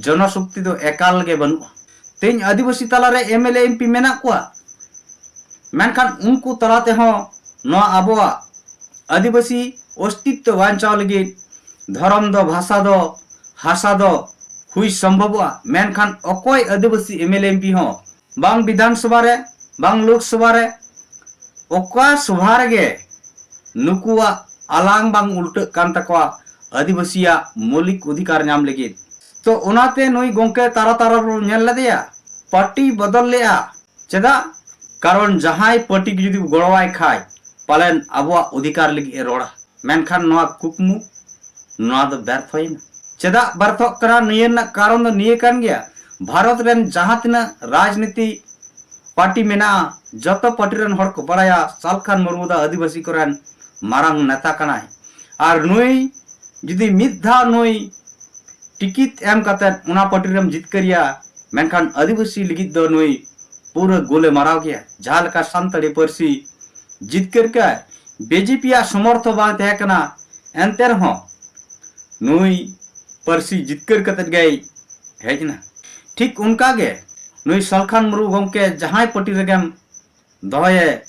ᱡᱚᱱᱚᱥᱚᱠᱛᱤ ᱫᱚ ᱮᱠᱟᱞ ᱜᱮ ᱵᱟᱹᱱᱩᱜᱼᱟ᱾ ᱛᱮᱦᱮᱧ ᱟᱹᱫᱤᱵᱟᱹᱥᱤ ᱛᱟᱞᱟᱨᱮ M L A, M P ᱢᱮᱱᱟᱜ ᱠᱚᱣᱟ, ᱢᱮᱱᱠᱷᱟᱱ ᱩᱱᱠᱩ ᱛᱟᱞᱟ ᱛᱮᱦᱚᱸ ᱱᱚᱣᱟ ᱟᱵᱚᱣᱟᱜ ᱟᱹᱫᱤᱵᱟᱹᱥᱤ ᱚᱥᱛᱤᱛᱛᱚ ᱵᱟᱧᱪᱟᱣ ᱞᱟᱹᱜᱤᱫ ᱫᱷᱚᱨᱚᱢ ᱫᱚ, ᱵᱷᱟᱥᱟ ᱫᱚ, ᱦᱟᱥᱟ ᱫᱚ ᱦᱩᱭ ᱥᱚᱢᱵᱷᱚᱵᱚᱜᱼᱟ, ᱢᱮᱱᱠᱷᱟᱱ ᱚᱠᱚᱭ ᱟᱹᱫᱤᱵᱟᱹᱥᱤ M L A, M P ᱦᱚᱸ ᱵᱟᱝ ᱵᱤᱫᱷᱟᱱ ᱥᱚᱵᱷᱟ ᱨᱮ, ᱵᱟᱝ ᱞᱳᱠ ᱥᱚᱵᱷᱟ ᱨᱮ, ᱚᱠᱟ ᱥᱚᱵᱷᱟ ᱨᱮᱜᱮ ᱱᱩᱠᱩᱣᱟᱜ ᱟᱞᱟᱝ ᱵᱟᱝ ᱩᱞᱴᱟᱹᱜ ᱠᱟᱱ ᱛᱟᱠᱚᱣᱟ ᱟᱹᱫᱤᱵᱟᱹᱥᱤᱭᱟᱜ ᱢᱳᱣᱞᱤᱠ ᱚᱫᱷᱤᱠᱟᱨ ᱧᱟᱢ ᱞᱟᱹᱜᱤᱫ᱾ ᱛᱚ ᱚᱱᱟᱛᱮ ᱱᱩᱭ ᱜᱚᱢᱠᱮ ᱛᱟᱨᱟ ᱛᱟᱨᱟ ᱵᱚᱱ ᱧᱮᱞ ᱞᱮᱫᱮᱭᱟ, ᱯᱟᱨᱴᱤ ᱵᱚᱫᱚᱞ ᱞᱮᱫᱼᱟ᱾ ᱪᱮᱫᱟᱜ? ᱠᱟᱨᱚᱱ ᱡᱟᱦᱟᱸᱭ ᱯᱟᱨᱴᱤ ᱜᱮ ᱡᱩᱫᱤ ᱜᱚᱲᱚᱣᱟᱭ ᱠᱷᱟᱡ, ᱯᱟᱞᱮᱱ ᱟᱵᱚᱣᱟᱜ ᱚᱫᱷᱤᱠᱟᱨ ᱞᱟᱹᱜᱤᱫ ᱮ ᱨᱚᱲᱟ, ᱢᱮᱱᱠᱷᱟᱱ ᱱᱚᱣᱟ ᱠᱩᱠᱢᱩ, ᱱᱚᱣᱟ ᱫᱚ ᱵᱮᱨᱛᱷᱚᱭᱮᱱᱟ᱾ ᱪᱮᱫᱟᱜ ᱵᱮᱨᱛᱷᱚᱜ ᱠᱟᱱᱟ? ᱱᱤᱭᱟᱹ ᱨᱮᱱᱟᱜ ᱠᱟᱨᱚᱱ ᱫᱚ ᱱᱤᱭᱟᱹ ᱠᱟᱱ ᱜᱮᱭᱟ, ᱵᱷᱟᱨᱚᱛ ᱨᱮᱱ ᱡᱟᱦᱟᱸ ᱛᱤᱱᱟᱹᱜ ᱨᱟᱡᱽᱱᱤᱛᱤ ᱯᱟᱨᱴᱤ ᱢᱮᱱᱟᱜᱼᱟ, ᱡᱚᱛᱚ ᱯᱟᱨᱴᱤ ᱨᱮᱱ ᱦᱚᱲ ᱠᱚ ᱵᱟᱲᱟᱭᱟ ᱥᱟᱞᱠᱷᱟᱱ ᱢᱩᱨᱢᱩ ᱫᱚ ᱟᱹᱫᱤᱵᱟᱹᱥᱤ ᱠᱚᱨᱮᱱ ᱢᱟᱨᱟᱝ ᱱᱮᱛᱟ ᱠᱟᱱᱟᱭ᱾ ᱟᱨ ᱱᱩᱭ ᱡᱩᱫᱤ ᱢᱤᱫ ᱫᱷᱟᱣ ᱱᱩᱭ ᱴᱤᱠᱤᱴ ᱮᱢ ᱠᱟᱛᱮᱫ ᱚᱱᱟ ᱯᱟᱨᱴᱤ ᱨᱮᱢ ᱡᱤᱛᱠᱟᱹᱨᱮᱭᱟ, ᱢᱮᱱᱠᱷᱟᱱ ᱟᱹᱫᱤᱵᱟᱹᱥᱤ ᱞᱟᱹᱜᱤᱫ ᱫᱚ ᱱᱩᱭ ᱯᱩᱨᱟᱹ ᱜᱳᱞᱮ ᱢᱟᱨᱟᱣ ᱜᱮᱭᱟ᱾ ᱡᱟᱦᱟᱸ ᱞᱮᱠᱟ ᱥᱟᱱᱛᱟᱲᱤ ᱯᱟᱹᱨᱥᱤ ᱡᱤᱛᱠᱟᱹᱨ ᱠᱟᱭ ᱵᱤᱡᱮᱯᱤᱭᱟᱜ ᱥᱚᱢᱚᱨᱛᱷᱚ ᱵᱟᱝ ᱛᱟᱦᱮᱸ ᱠᱟᱱᱟ, ᱮᱱᱛᱮ ᱨᱮᱦᱚᱸ ᱱᱩᱭ ᱯᱟᱹᱨᱥᱤ ᱡᱤᱛᱠᱟᱹᱨ ᱠᱟᱛᱮᱫ ᱜᱮᱭ ᱦᱮᱡ ᱮᱱᱟ᱾ ᱴᱷᱤᱠ ᱚᱱᱠᱟ ᱜᱮ ᱱᱩᱭ ᱥᱟᱞᱠᱷᱟᱱ ᱢᱩᱨᱢᱩ ᱜᱚᱢᱠᱮ ᱡᱟᱦᱟᱸᱭ ᱯᱟᱨᱴᱤ ᱨᱮᱜᱮᱢ ᱫᱚᱦᱚᱭᱮ,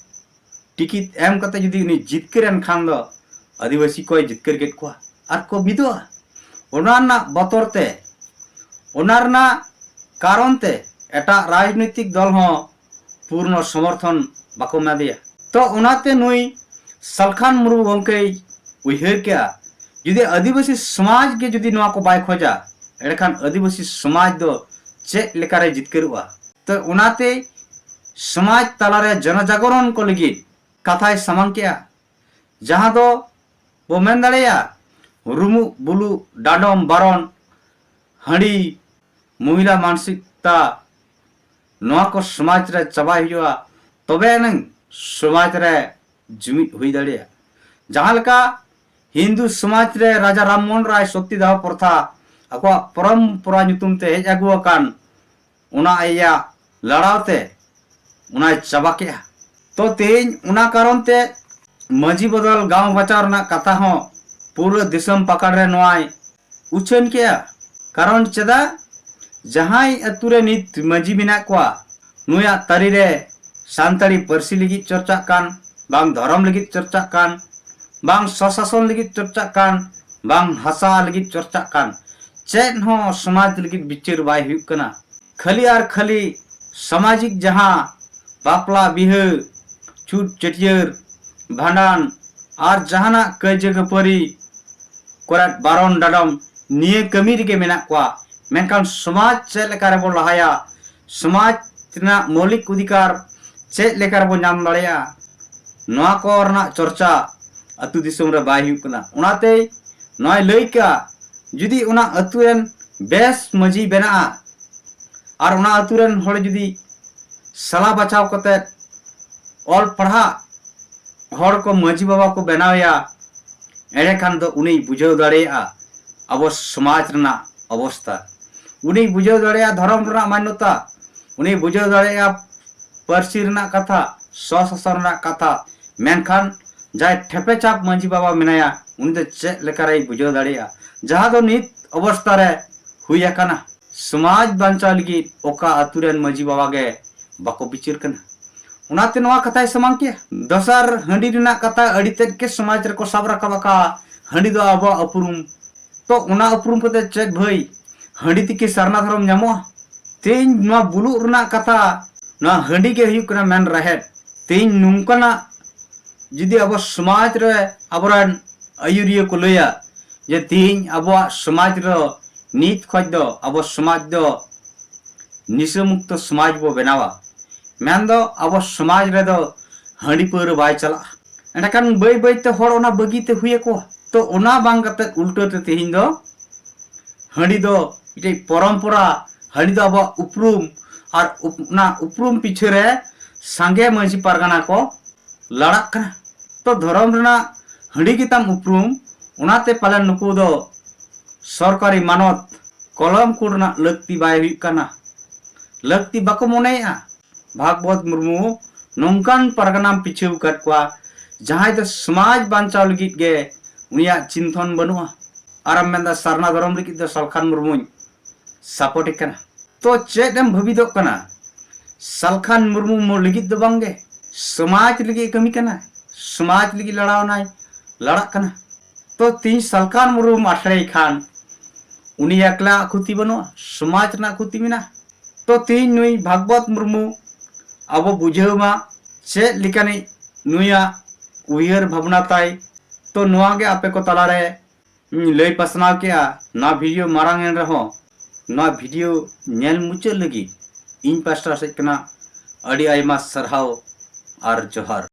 ᱴᱤᱠᱤᱴ ᱮᱢ ᱠᱟᱛᱮ ᱡᱩᱫᱤ ᱩᱱᱤ ᱡᱤᱛᱠᱟᱹᱨ ᱮᱱ ᱠᱷᱟᱱ ᱫᱚ ᱟᱹᱫᱤᱵᱟᱹᱥᱤ ᱠᱚᱭ ᱡᱤᱛᱠᱟᱹᱨ ᱠᱮᱫ ᱠᱚᱣᱟ ᱟᱨ ᱠᱚ ᱢᱤᱫᱚᱜᱼᱟ᱾ ᱚᱱᱟ ᱨᱮᱱᱟᱜ ᱵᱚᱛᱚᱨ ᱛᱮ, ᱚᱱᱟ ᱨᱮᱱᱟᱜ ᱠᱟᱨᱚᱱ ᱛᱮ ᱮᱴᱟᱜ ᱨᱟᱡᱽᱱᱳᱭᱛᱤᱠ ᱫᱚᱞ ᱦᱚᱸ ᱯᱩᱨᱱᱚ ᱥᱚᱢᱚᱨᱛᱷᱚᱱ ᱵᱟᱠᱚ ᱮᱢᱟᱫᱮᱭᱟ᱾ ᱛᱚ ᱚᱱᱟᱛᱮ ᱱᱩᱭ ᱥᱟᱞᱠᱷᱟᱱ ᱢᱩᱨᱢᱩ ᱜᱚᱢᱠᱮᱭ ᱩᱭᱦᱟᱹᱨ ᱠᱮᱜᱼᱟ, ᱡᱩᱫᱤ ᱟᱹᱫᱤᱵᱟᱹᱥᱤ ᱥᱚᱢᱟᱡᱽ ᱜᱮ ᱡᱩᱫᱤ ᱱᱚᱣᱟ ᱠᱚ ᱵᱟᱭ ᱠᱷᱚᱡᱟ, ᱮᱸᱰᱮᱠᱷᱟᱱ ᱟᱹᱫᱤᱵᱟᱹᱥᱤ ᱥᱚᱢᱟᱡᱽ ᱫᱚ ᱪᱮᱫ ᱞᱮᱠᱟᱨᱮ ᱡᱤᱛᱠᱟᱹᱨᱚᱜᱼᱟ? ᱛᱚ ᱚᱱᱟᱛᱮ ᱥᱚᱢᱟᱡᱽ ᱛᱟᱞᱟᱨᱮ ᱡᱚᱱᱚᱡᱟᱜᱚᱨᱚᱱ ᱠᱚ ᱞᱟᱹᱜᱤᱫ ᱠᱟᱛᱷᱟᱭ ᱥᱟᱢᱟᱝ ᱠᱮᱜᱼᱟ, ᱡᱟᱦᱟᱸ ᱫᱚ ᱵᱚ ᱢᱮᱱ ᱫᱟᱲᱮᱭᱟᱜᱼᱟ, ᱨᱩᱢᱩᱜ ᱵᱩᱞᱩᱜ ᱰᱟᱸᱰᱚᱢ ᱵᱟᱨᱚᱱ, ᱦᱟᱺᱰᱤ, ᱢᱚᱦᱤᱞᱟ ᱢᱟᱱᱥᱤᱠᱛᱟ, ᱱᱚᱣᱟ ᱠᱚ ᱥᱚᱢᱟᱡᱽ ᱨᱮ ᱪᱟᱵᱟᱭ ᱦᱩᱭᱩᱜᱼᱟ, ᱛᱚᱵᱮ ᱟᱹᱱᱤᱡ ᱥᱚᱢᱟᱡᱽ ᱨᱮ ᱡᱩᱢᱤᱫ ᱦᱩᱭ ᱫᱟᱲᱮᱭᱟᱜᱼᱟ᱾ ᱡᱟᱦᱟᱸ ᱞᱮᱠᱟ ᱦᱤᱱᱫᱩ ᱥᱚᱢᱟᱡᱽ ᱨᱮ ᱨᱟᱡᱟ ᱨᱟᱢ ᱢᱳᱦᱚᱱ ᱨᱟᱭ ᱥᱚᱛᱤ ᱫᱟᱦᱚ ᱯᱨᱚᱛᱷᱟ ᱟᱠᱚᱣᱟᱜ ᱯᱚᱨᱚᱢᱯᱚᱨᱟ ᱧᱩᱛᱩᱢ ᱛᱮ ᱦᱮᱡ ᱟᱹᱜᱩ ᱟᱠᱟᱱ, ᱚᱱᱟ ᱟᱭᱟᱜ ᱞᱟᱲᱟᱣ ᱛᱮ ᱚᱱᱟᱭ ᱪᱟᱵᱟ ᱠᱮᱜᱼᱟ᱾ ᱛᱚ ᱛᱮᱦᱮᱧ ᱚᱱᱟ ᱠᱟᱨᱚᱱ ᱛᱮ ᱢᱟᱹᱡᱷᱤ ᱵᱚᱫᱚᱞ ᱜᱟᱶ ᱵᱟᱪᱟᱣ ᱨᱮᱱᱟᱜ ᱠᱟᱛᱷᱟ ᱦᱚᱸ ᱯᱩᱨᱟᱹ ᱫᱤᱥᱚᱢ ᱯᱟᱠᱟᱲ ᱨᱮ ᱱᱚᱣᱟᱭ ᱩᱪᱷᱟᱹᱱ ᱠᱮᱜᱼᱟ᱾ ᱠᱟᱨᱚᱱ ᱪᱮᱫᱟᱜ? ᱡᱟᱦᱟᱸᱭ ᱟᱹᱛᱩ ᱨᱮ ᱱᱤᱛ ᱢᱟᱹᱡᱷᱤ ᱢᱮᱱᱟᱜ ᱠᱚᱣᱟ, ᱱᱩᱭᱟᱜ ᱛᱟᱹᱨᱤ ᱨᱮ ᱥᱟᱱᱛᱟᱲᱤ ᱯᱟᱹᱨᱥᱤ ᱞᱟᱹᱜᱤᱫ ᱪᱚᱨᱪᱟᱜ ᱠᱟᱱ, ᱵᱟᱝ ᱫᱷᱚᱨᱚᱢ ᱞᱟᱹᱜᱤᱫ ᱪᱚᱨᱪᱟᱜ ᱠᱟᱱ, ᱵᱟᱝ ᱥᱚᱥᱟᱥᱚᱱ ᱞᱟᱹᱜᱤᱫ ᱪᱚᱨᱪᱟᱜ ᱠᱟᱱ, ᱵᱟᱝ ᱦᱟᱥᱟ ᱞᱟᱹᱜᱤᱫ ᱪᱚᱨᱪᱟᱜ ᱠᱟᱱ, ᱪᱮᱫ ᱦᱚᱸ ᱥᱚᱢᱟᱡᱽ ᱞᱟᱹᱜᱤᱫ ᱵᱤᱪᱟᱹᱨ ᱵᱟᱭ ᱦᱩᱭᱩᱜ ᱠᱟᱱᱟ᱾ ᱠᱷᱟᱹᱞᱤ ᱟᱨ ᱠᱷᱟᱹᱞᱤ ᱥᱟᱢᱟᱡᱤᱠ ᱡᱟᱦᱟᱸ ᱵᱟᱯᱞᱟ ᱵᱤᱦᱟᱹ, ᱪᱷᱩᱛ ᱪᱷᱟᱹᱴᱭᱟᱹᱨ, ᱵᱷᱟᱸᱰᱟᱱ ᱟᱨ ᱡᱟᱦᱟᱱᱟᱜ ᱠᱟᱹᱭᱡᱟᱹ ᱠᱷᱟᱹᱯᱟᱹᱨᱤ ᱠᱚᱨᱮ ᱵᱟᱨᱚᱱ ᱰᱟᱰᱚᱢ, ᱱᱤᱭᱟᱹ ᱠᱟᱹᱢᱤ ᱨᱮᱜᱮ ᱢᱮᱱᱟᱜ ᱠᱚᱣᱟ᱾ ᱢᱮᱱᱠᱷᱟᱱ ᱥᱚᱢᱟᱡᱽ ᱪᱮᱫ ᱞᱮᱠᱟ ᱨᱮᱵᱚ ᱞᱟᱦᱟᱭᱟ, ᱥᱚᱢᱟᱡᱽ ᱨᱮᱱᱟᱜ ᱢᱳᱣᱞᱤᱠ ᱚᱫᱷᱤᱠᱟᱨ ᱪᱮᱫ ᱞᱮᱠᱟ ᱨᱮᱵᱚ ᱧᱟᱢ ᱫᱟᱲᱮᱭᱟᱜᱼᱟ, ᱱᱚᱣᱟ ᱠᱚ ᱨᱮᱱᱟᱜ ᱪᱚᱨᱪᱟ ᱟᱹᱛᱩ ᱫᱤᱥᱚᱢ ᱨᱮ ᱵᱟᱭ ᱦᱩᱭᱩᱜ ᱠᱟᱱᱟ᱾ ᱚᱱᱟᱛᱮ ᱱᱚᱣᱟᱭ ᱞᱟᱹᱭ ᱠᱟᱜᱼᱟ, ᱡᱩᱫᱤ ᱚᱱᱟ ᱟᱹᱛᱩ ᱨᱮᱱ ᱵᱮᱥ ᱢᱟᱹᱡᱷᱤ ᱵᱮᱱᱟᱜᱼᱟ ᱟᱨ ᱚᱱᱟ ᱟᱹᱛᱩ ᱨᱮᱱ ᱦᱚᱲ ᱡᱩᱫᱤ ᱥᱟᱞᱟ ᱵᱟᱪᱷᱟᱣ ᱠᱟᱛᱮ ᱚᱞ ᱯᱟᱲᱦᱟᱜ ᱦᱚᱲ ᱠᱚ ᱢᱟᱹᱡᱷᱤ ᱵᱟᱵᱟ ᱠᱚ ᱵᱮᱱᱟᱣᱮᱭᱟ, ᱮᱸᱰᱮᱠᱷᱟᱱ ᱫᱚ ᱩᱱᱤᱭ ᱵᱩᱡᱷᱟᱹᱣ ᱫᱟᱲᱮᱭᱟᱜᱼᱟ ᱟᱵᱚ ᱥᱚᱢᱟᱡᱽ ᱨᱮᱱᱟᱜ ᱚᱵᱚᱥᱛᱟ᱾ ᱩᱱᱤᱭ ᱵᱩᱡᱷᱟᱹᱣ ᱫᱟᱲᱮᱭᱟᱜᱼᱟ ᱫᱷᱚᱨᱚᱢ ᱨᱮᱱᱟᱜ ᱢᱟᱱᱱᱚᱛᱟ, ᱩᱱᱤᱭ ᱵᱩᱡᱷᱟᱹᱣ ᱫᱟᱲᱮᱭᱟᱜᱼᱟ ᱯᱟᱹᱨᱥᱤ ᱨᱮᱱᱟᱜ ᱠᱟᱛᱷᱟ, ᱥᱚᱥᱟᱥᱚᱱ ᱨᱮᱱᱟᱜ ᱠᱟᱛᱷᱟ᱾ ᱢᱮᱱᱠᱷᱟᱱ ᱡᱟᱦᱟᱸᱭ ᱴᱷᱮᱯᱮ ᱪᱟᱯ ᱢᱟᱹᱡᱷᱤ ᱵᱟᱵᱟ ᱢᱮᱱᱟᱭᱟ, ᱩᱱᱤ ᱫᱚ ᱪᱮᱫ ᱞᱮᱠᱟᱨᱮᱭ ᱵᱩᱡᱷᱟᱹᱣ ᱫᱟᱲᱮᱭᱟᱜᱼᱟ? ᱡᱟᱦᱟᱸ ᱫᱚ ᱱᱤᱛ ᱚᱵᱚᱥᱛᱟ ᱨᱮ ᱦᱩᱭ ᱟᱠᱟᱱᱟ, ᱥᱚᱢᱟᱡᱽ ᱵᱟᱧᱪᱟᱣ ᱞᱟᱹᱜᱤᱫ ᱚᱠᱟ ᱟᱹᱛᱩ ᱨᱮᱱ ᱢᱟᱹᱡᱷᱤ ᱵᱟᱵᱟ ᱜᱮ ᱵᱟᱠᱚ ᱵᱤᱪᱟᱹᱨ ᱠᱟᱱᱟ᱾ ᱚᱱᱟᱛᱮ ᱱᱚᱣᱟ ᱠᱟᱛᱷᱟᱭ ᱥᱟᱢᱟᱝ ᱠᱮᱭᱟ᱾ ᱫᱚᱥᱟᱨ, ᱦᱟᱺᱰᱤ ᱨᱮᱱᱟᱜ ᱠᱟᱛᱷᱟ ᱟᱹᱰᱤ ᱛᱮᱫ ᱜᱮ ᱥᱚᱢᱟᱡᱽ ᱨᱮᱠᱚ ᱥᱟᱵ ᱨᱟᱠᱟᱵ ᱟᱠᱟᱫᱼᱟ᱾ ᱦᱟᱺᱰᱤ ᱫᱚ ᱟᱵᱚᱣᱟᱜ ᱩᱯᱨᱩᱢ᱾ ᱛᱚ ᱚᱱᱟ ᱩᱯᱨᱩᱢ ᱠᱟᱛᱮ ᱪᱮᱫ ᱵᱷᱟᱹᱭ? ᱦᱟᱺᱰᱤ ᱛᱮᱠᱤ ᱥᱟᱨᱱᱟ ᱫᱷᱚᱨᱚᱢ ᱧᱟᱢᱚᱜᱼᱟ? ᱛᱮᱦᱮᱧ ᱱᱚᱣᱟ ᱵᱩᱞᱩᱜ ᱨᱮᱱᱟᱜ ᱠᱟᱛᱷᱟ, ᱱᱚᱣᱟ ᱦᱟᱺᱰᱤ ᱜᱮ ᱦᱩᱭᱩᱜ ᱠᱟᱱᱟ ᱢᱮᱱ ᱨᱮᱦᱮᱫ᱾ ᱛᱮᱦᱮᱧ ᱱᱚᱝᱠᱟᱱᱟᱜ ᱡᱩᱫᱤ ᱟᱵᱚ ᱥᱚᱢᱟᱡᱽ ᱨᱮ ᱟᱵᱚᱨᱮᱱ ᱟᱹᱭᱩᱨᱤᱭᱟᱹ ᱠᱚ ᱞᱟᱹᱭᱟ ᱡᱮ ᱛᱮᱦᱮᱧ ᱟᱵᱚᱣᱟᱜ ᱥᱚᱢᱟᱡᱽ ᱨᱮ ᱱᱤᱛ ᱠᱷᱚᱱ ᱫᱚ ᱟᱵᱚ ᱥᱚᱢᱟᱡᱽ ᱫᱚ ᱱᱤᱥᱟᱹ ᱢᱩᱠᱛᱚ ᱥᱚᱢᱟᱡᱽ ᱵᱚ ᱵᱮᱱᱟᱣᱟ, ᱢᱮᱱᱫᱚ ᱟᱵᱚ ᱥᱚᱢᱟᱡᱽ ᱨᱮᱫᱚ ᱦᱟᱺᱰᱤ ᱯᱟᱹᱣᱨᱟᱹ ᱵᱟᱭ ᱪᱟᱞᱟᱜᱼᱟ, ᱮᱸᱰᱮᱠᱷᱟᱱ ᱵᱟᱹᱭ ᱵᱟᱹᱭᱛᱮ ᱦᱚᱲ ᱚᱱᱟ ᱵᱟᱹᱜᱤ ᱛᱮ ᱦᱩᱭ ᱟᱠᱚᱣᱟ᱾ ᱛᱚ ᱚᱱᱟ ᱵᱟᱝ ᱠᱟᱛᱮ ᱩᱞᱴᱟᱹ ᱛᱮ ᱛᱮᱦᱮᱧ ᱫᱚ ᱦᱟᱺᱰᱤ ᱫᱚ ᱢᱤᱫᱴᱮᱡ ᱯᱚᱨᱚᱢᱯᱚᱨᱟ, ᱦᱟᱺᱰᱤ ᱫᱚ ᱟᱵᱚᱣᱟᱜ ᱩᱯᱨᱩᱢ, ᱟᱨ ᱩᱯ-, ᱚᱱᱟ ᱩᱯᱨᱩᱢ ᱯᱤᱪᱷᱟᱹ ᱨᱮ ᱥᱟᱸᱜᱮ ᱢᱟᱹᱡᱷᱤ ᱯᱟᱨᱜᱟᱱᱟ ᱠᱚ ᱞᱟᱲᱟᱜ ᱠᱟᱱᱟ᱾ ᱛᱚ ᱫᱷᱚᱨᱚᱢ ᱨᱮᱱᱟᱜ ᱦᱟᱺᱰᱤ ᱜᱮᱛᱟᱢ ᱩᱯᱨᱩᱢ, ᱚᱱᱟᱛᱮ ᱯᱟᱞᱮᱱ ᱱᱩᱠᱩ ᱫᱚ ᱥᱚᱨᱠᱟᱨᱤ ᱢᱟᱱᱚᱛ ᱠᱚᱞᱚᱢ ᱠᱚ ᱨᱮᱱᱟᱜ ᱞᱟᱹᱠᱛᱤ ᱵᱟᱭ ᱦᱩᱭᱩᱜ ᱠᱟᱱᱟ, ᱞᱟᱹᱠᱛᱤ ᱵᱟᱠᱚ ᱢᱚᱱᱮᱭᱮᱫᱼᱟ᱾ ᱵᱷᱟᱜᱽᱵᱚᱛ ᱢᱩᱨᱢᱩ ᱱᱚᱝᱠᱟᱱ ᱯᱟᱨᱜᱟᱱᱟᱢ ᱯᱤᱪᱷᱟᱹᱣ ᱟᱠᱟᱫ ᱠᱚᱣᱟ, ᱡᱟᱦᱟᱸᱭ ᱫᱚ ᱥᱚᱢᱟᱡᱽ ᱵᱟᱧᱪᱟᱣ ᱞᱟᱹᱜᱤᱫ ᱜᱮ ᱩᱱᱤᱭᱟᱜ ᱪᱤᱱᱛᱷᱚᱱ ᱵᱟᱹᱱᱩᱜᱼᱟ᱾ ᱟᱨᱮᱢ ᱢᱮᱱᱫᱟ ᱥᱟᱨᱱᱟ ᱫᱷᱚᱨᱚᱢ ᱞᱟᱹᱜᱤᱫ ᱫᱚ ᱥᱟᱞᱠᱷᱟᱱ ᱢᱩᱨᱢᱩᱧ ᱥᱟᱯᱳᱨᱴᱮ ᱠᱟᱱᱟ᱾ ᱛᱚ ᱪᱮᱫ ᱮᱢ ᱵᱷᱟᱹᱵᱤᱛᱚᱜ ᱠᱟᱱᱟ? ᱥᱟᱞᱠᱷᱟᱱ ᱢᱩᱨᱢᱩ ᱢᱩ-, ᱞᱟᱹᱜᱤᱫ ᱫᱚ ᱵᱟᱝᱜᱮ, ᱥᱚᱢᱟᱡᱽ ᱞᱟᱹᱜᱤᱫ ᱠᱟᱹᱢᱤ ᱠᱟᱱᱟᱭ, ᱥᱚᱢᱟᱡᱽ ᱞᱟᱹᱜᱤᱫ ᱞᱟᱲᱟᱣᱱᱟᱭ, ᱞᱟᱲᱟᱜ ᱠᱟᱱᱟ᱾ ᱛᱚ ᱛᱤᱦᱤᱧ ᱥᱟᱞᱠᱷᱟᱱ ᱢᱩᱨᱢᱩᱢ ᱟᱴᱷᱲᱮᱭ ᱠᱷᱟᱱ ᱩᱱᱤ ᱮᱠᱞᱟ ᱠᱷᱚᱛᱤ ᱵᱟᱹᱱᱩᱜᱼᱟ, ᱥᱚᱢᱟᱡᱽ ᱨᱮᱱᱟᱜ ᱠᱷᱚᱛᱤ ᱢᱮᱱᱟᱜᱼᱟ᱾ ᱛᱚ ᱛᱤᱦᱤᱧ ᱱᱩᱭ ᱵᱷᱟᱜᱽᱵᱚᱛ ᱢᱩᱨᱢᱩ ᱟᱵᱚ ᱵᱩᱡᱷᱟᱹᱣ ᱢᱟ ᱪᱮᱫ ᱞᱮᱠᱟᱱᱤᱡ ᱱᱩᱭᱟᱜ ᱩᱭᱦᱟᱹᱨ ᱵᱷᱟᱵᱽᱱᱟ ᱛᱟᱭ᱾ ᱛᱚ ᱱᱚᱣᱟ ᱜᱮ ᱟᱯᱮ ᱠᱚ ᱛᱟᱞᱟᱨᱮ ᱤᱧ ᱞᱟᱹᱭ ᱯᱟᱥᱱᱟᱣ ᱠᱮᱜᱼᱟ᱾ ᱱᱚᱣᱟ ᱵᱷᱤᱰᱤᱭᱳ ᱢᱟᱨᱟᱝ ᱮᱱ ᱨᱮᱦᱚᱸ, ᱱᱚᱣᱟ ᱵᱷᱤᱰᱤᱭᱳ ᱧᱮᱞ ᱢᱩᱪᱟᱹᱫ ᱞᱟᱹᱜᱤᱫ ᱤᱧ ᱯᱟᱥᱴᱟ ᱥᱮᱫ ᱠᱷᱚᱱᱟᱜ ᱟᱹᱰᱤ ᱟᱭᱢᱟ ᱥᱟᱨᱦᱟᱣ ᱟᱨ ᱡᱚᱦᱟᱨ᱾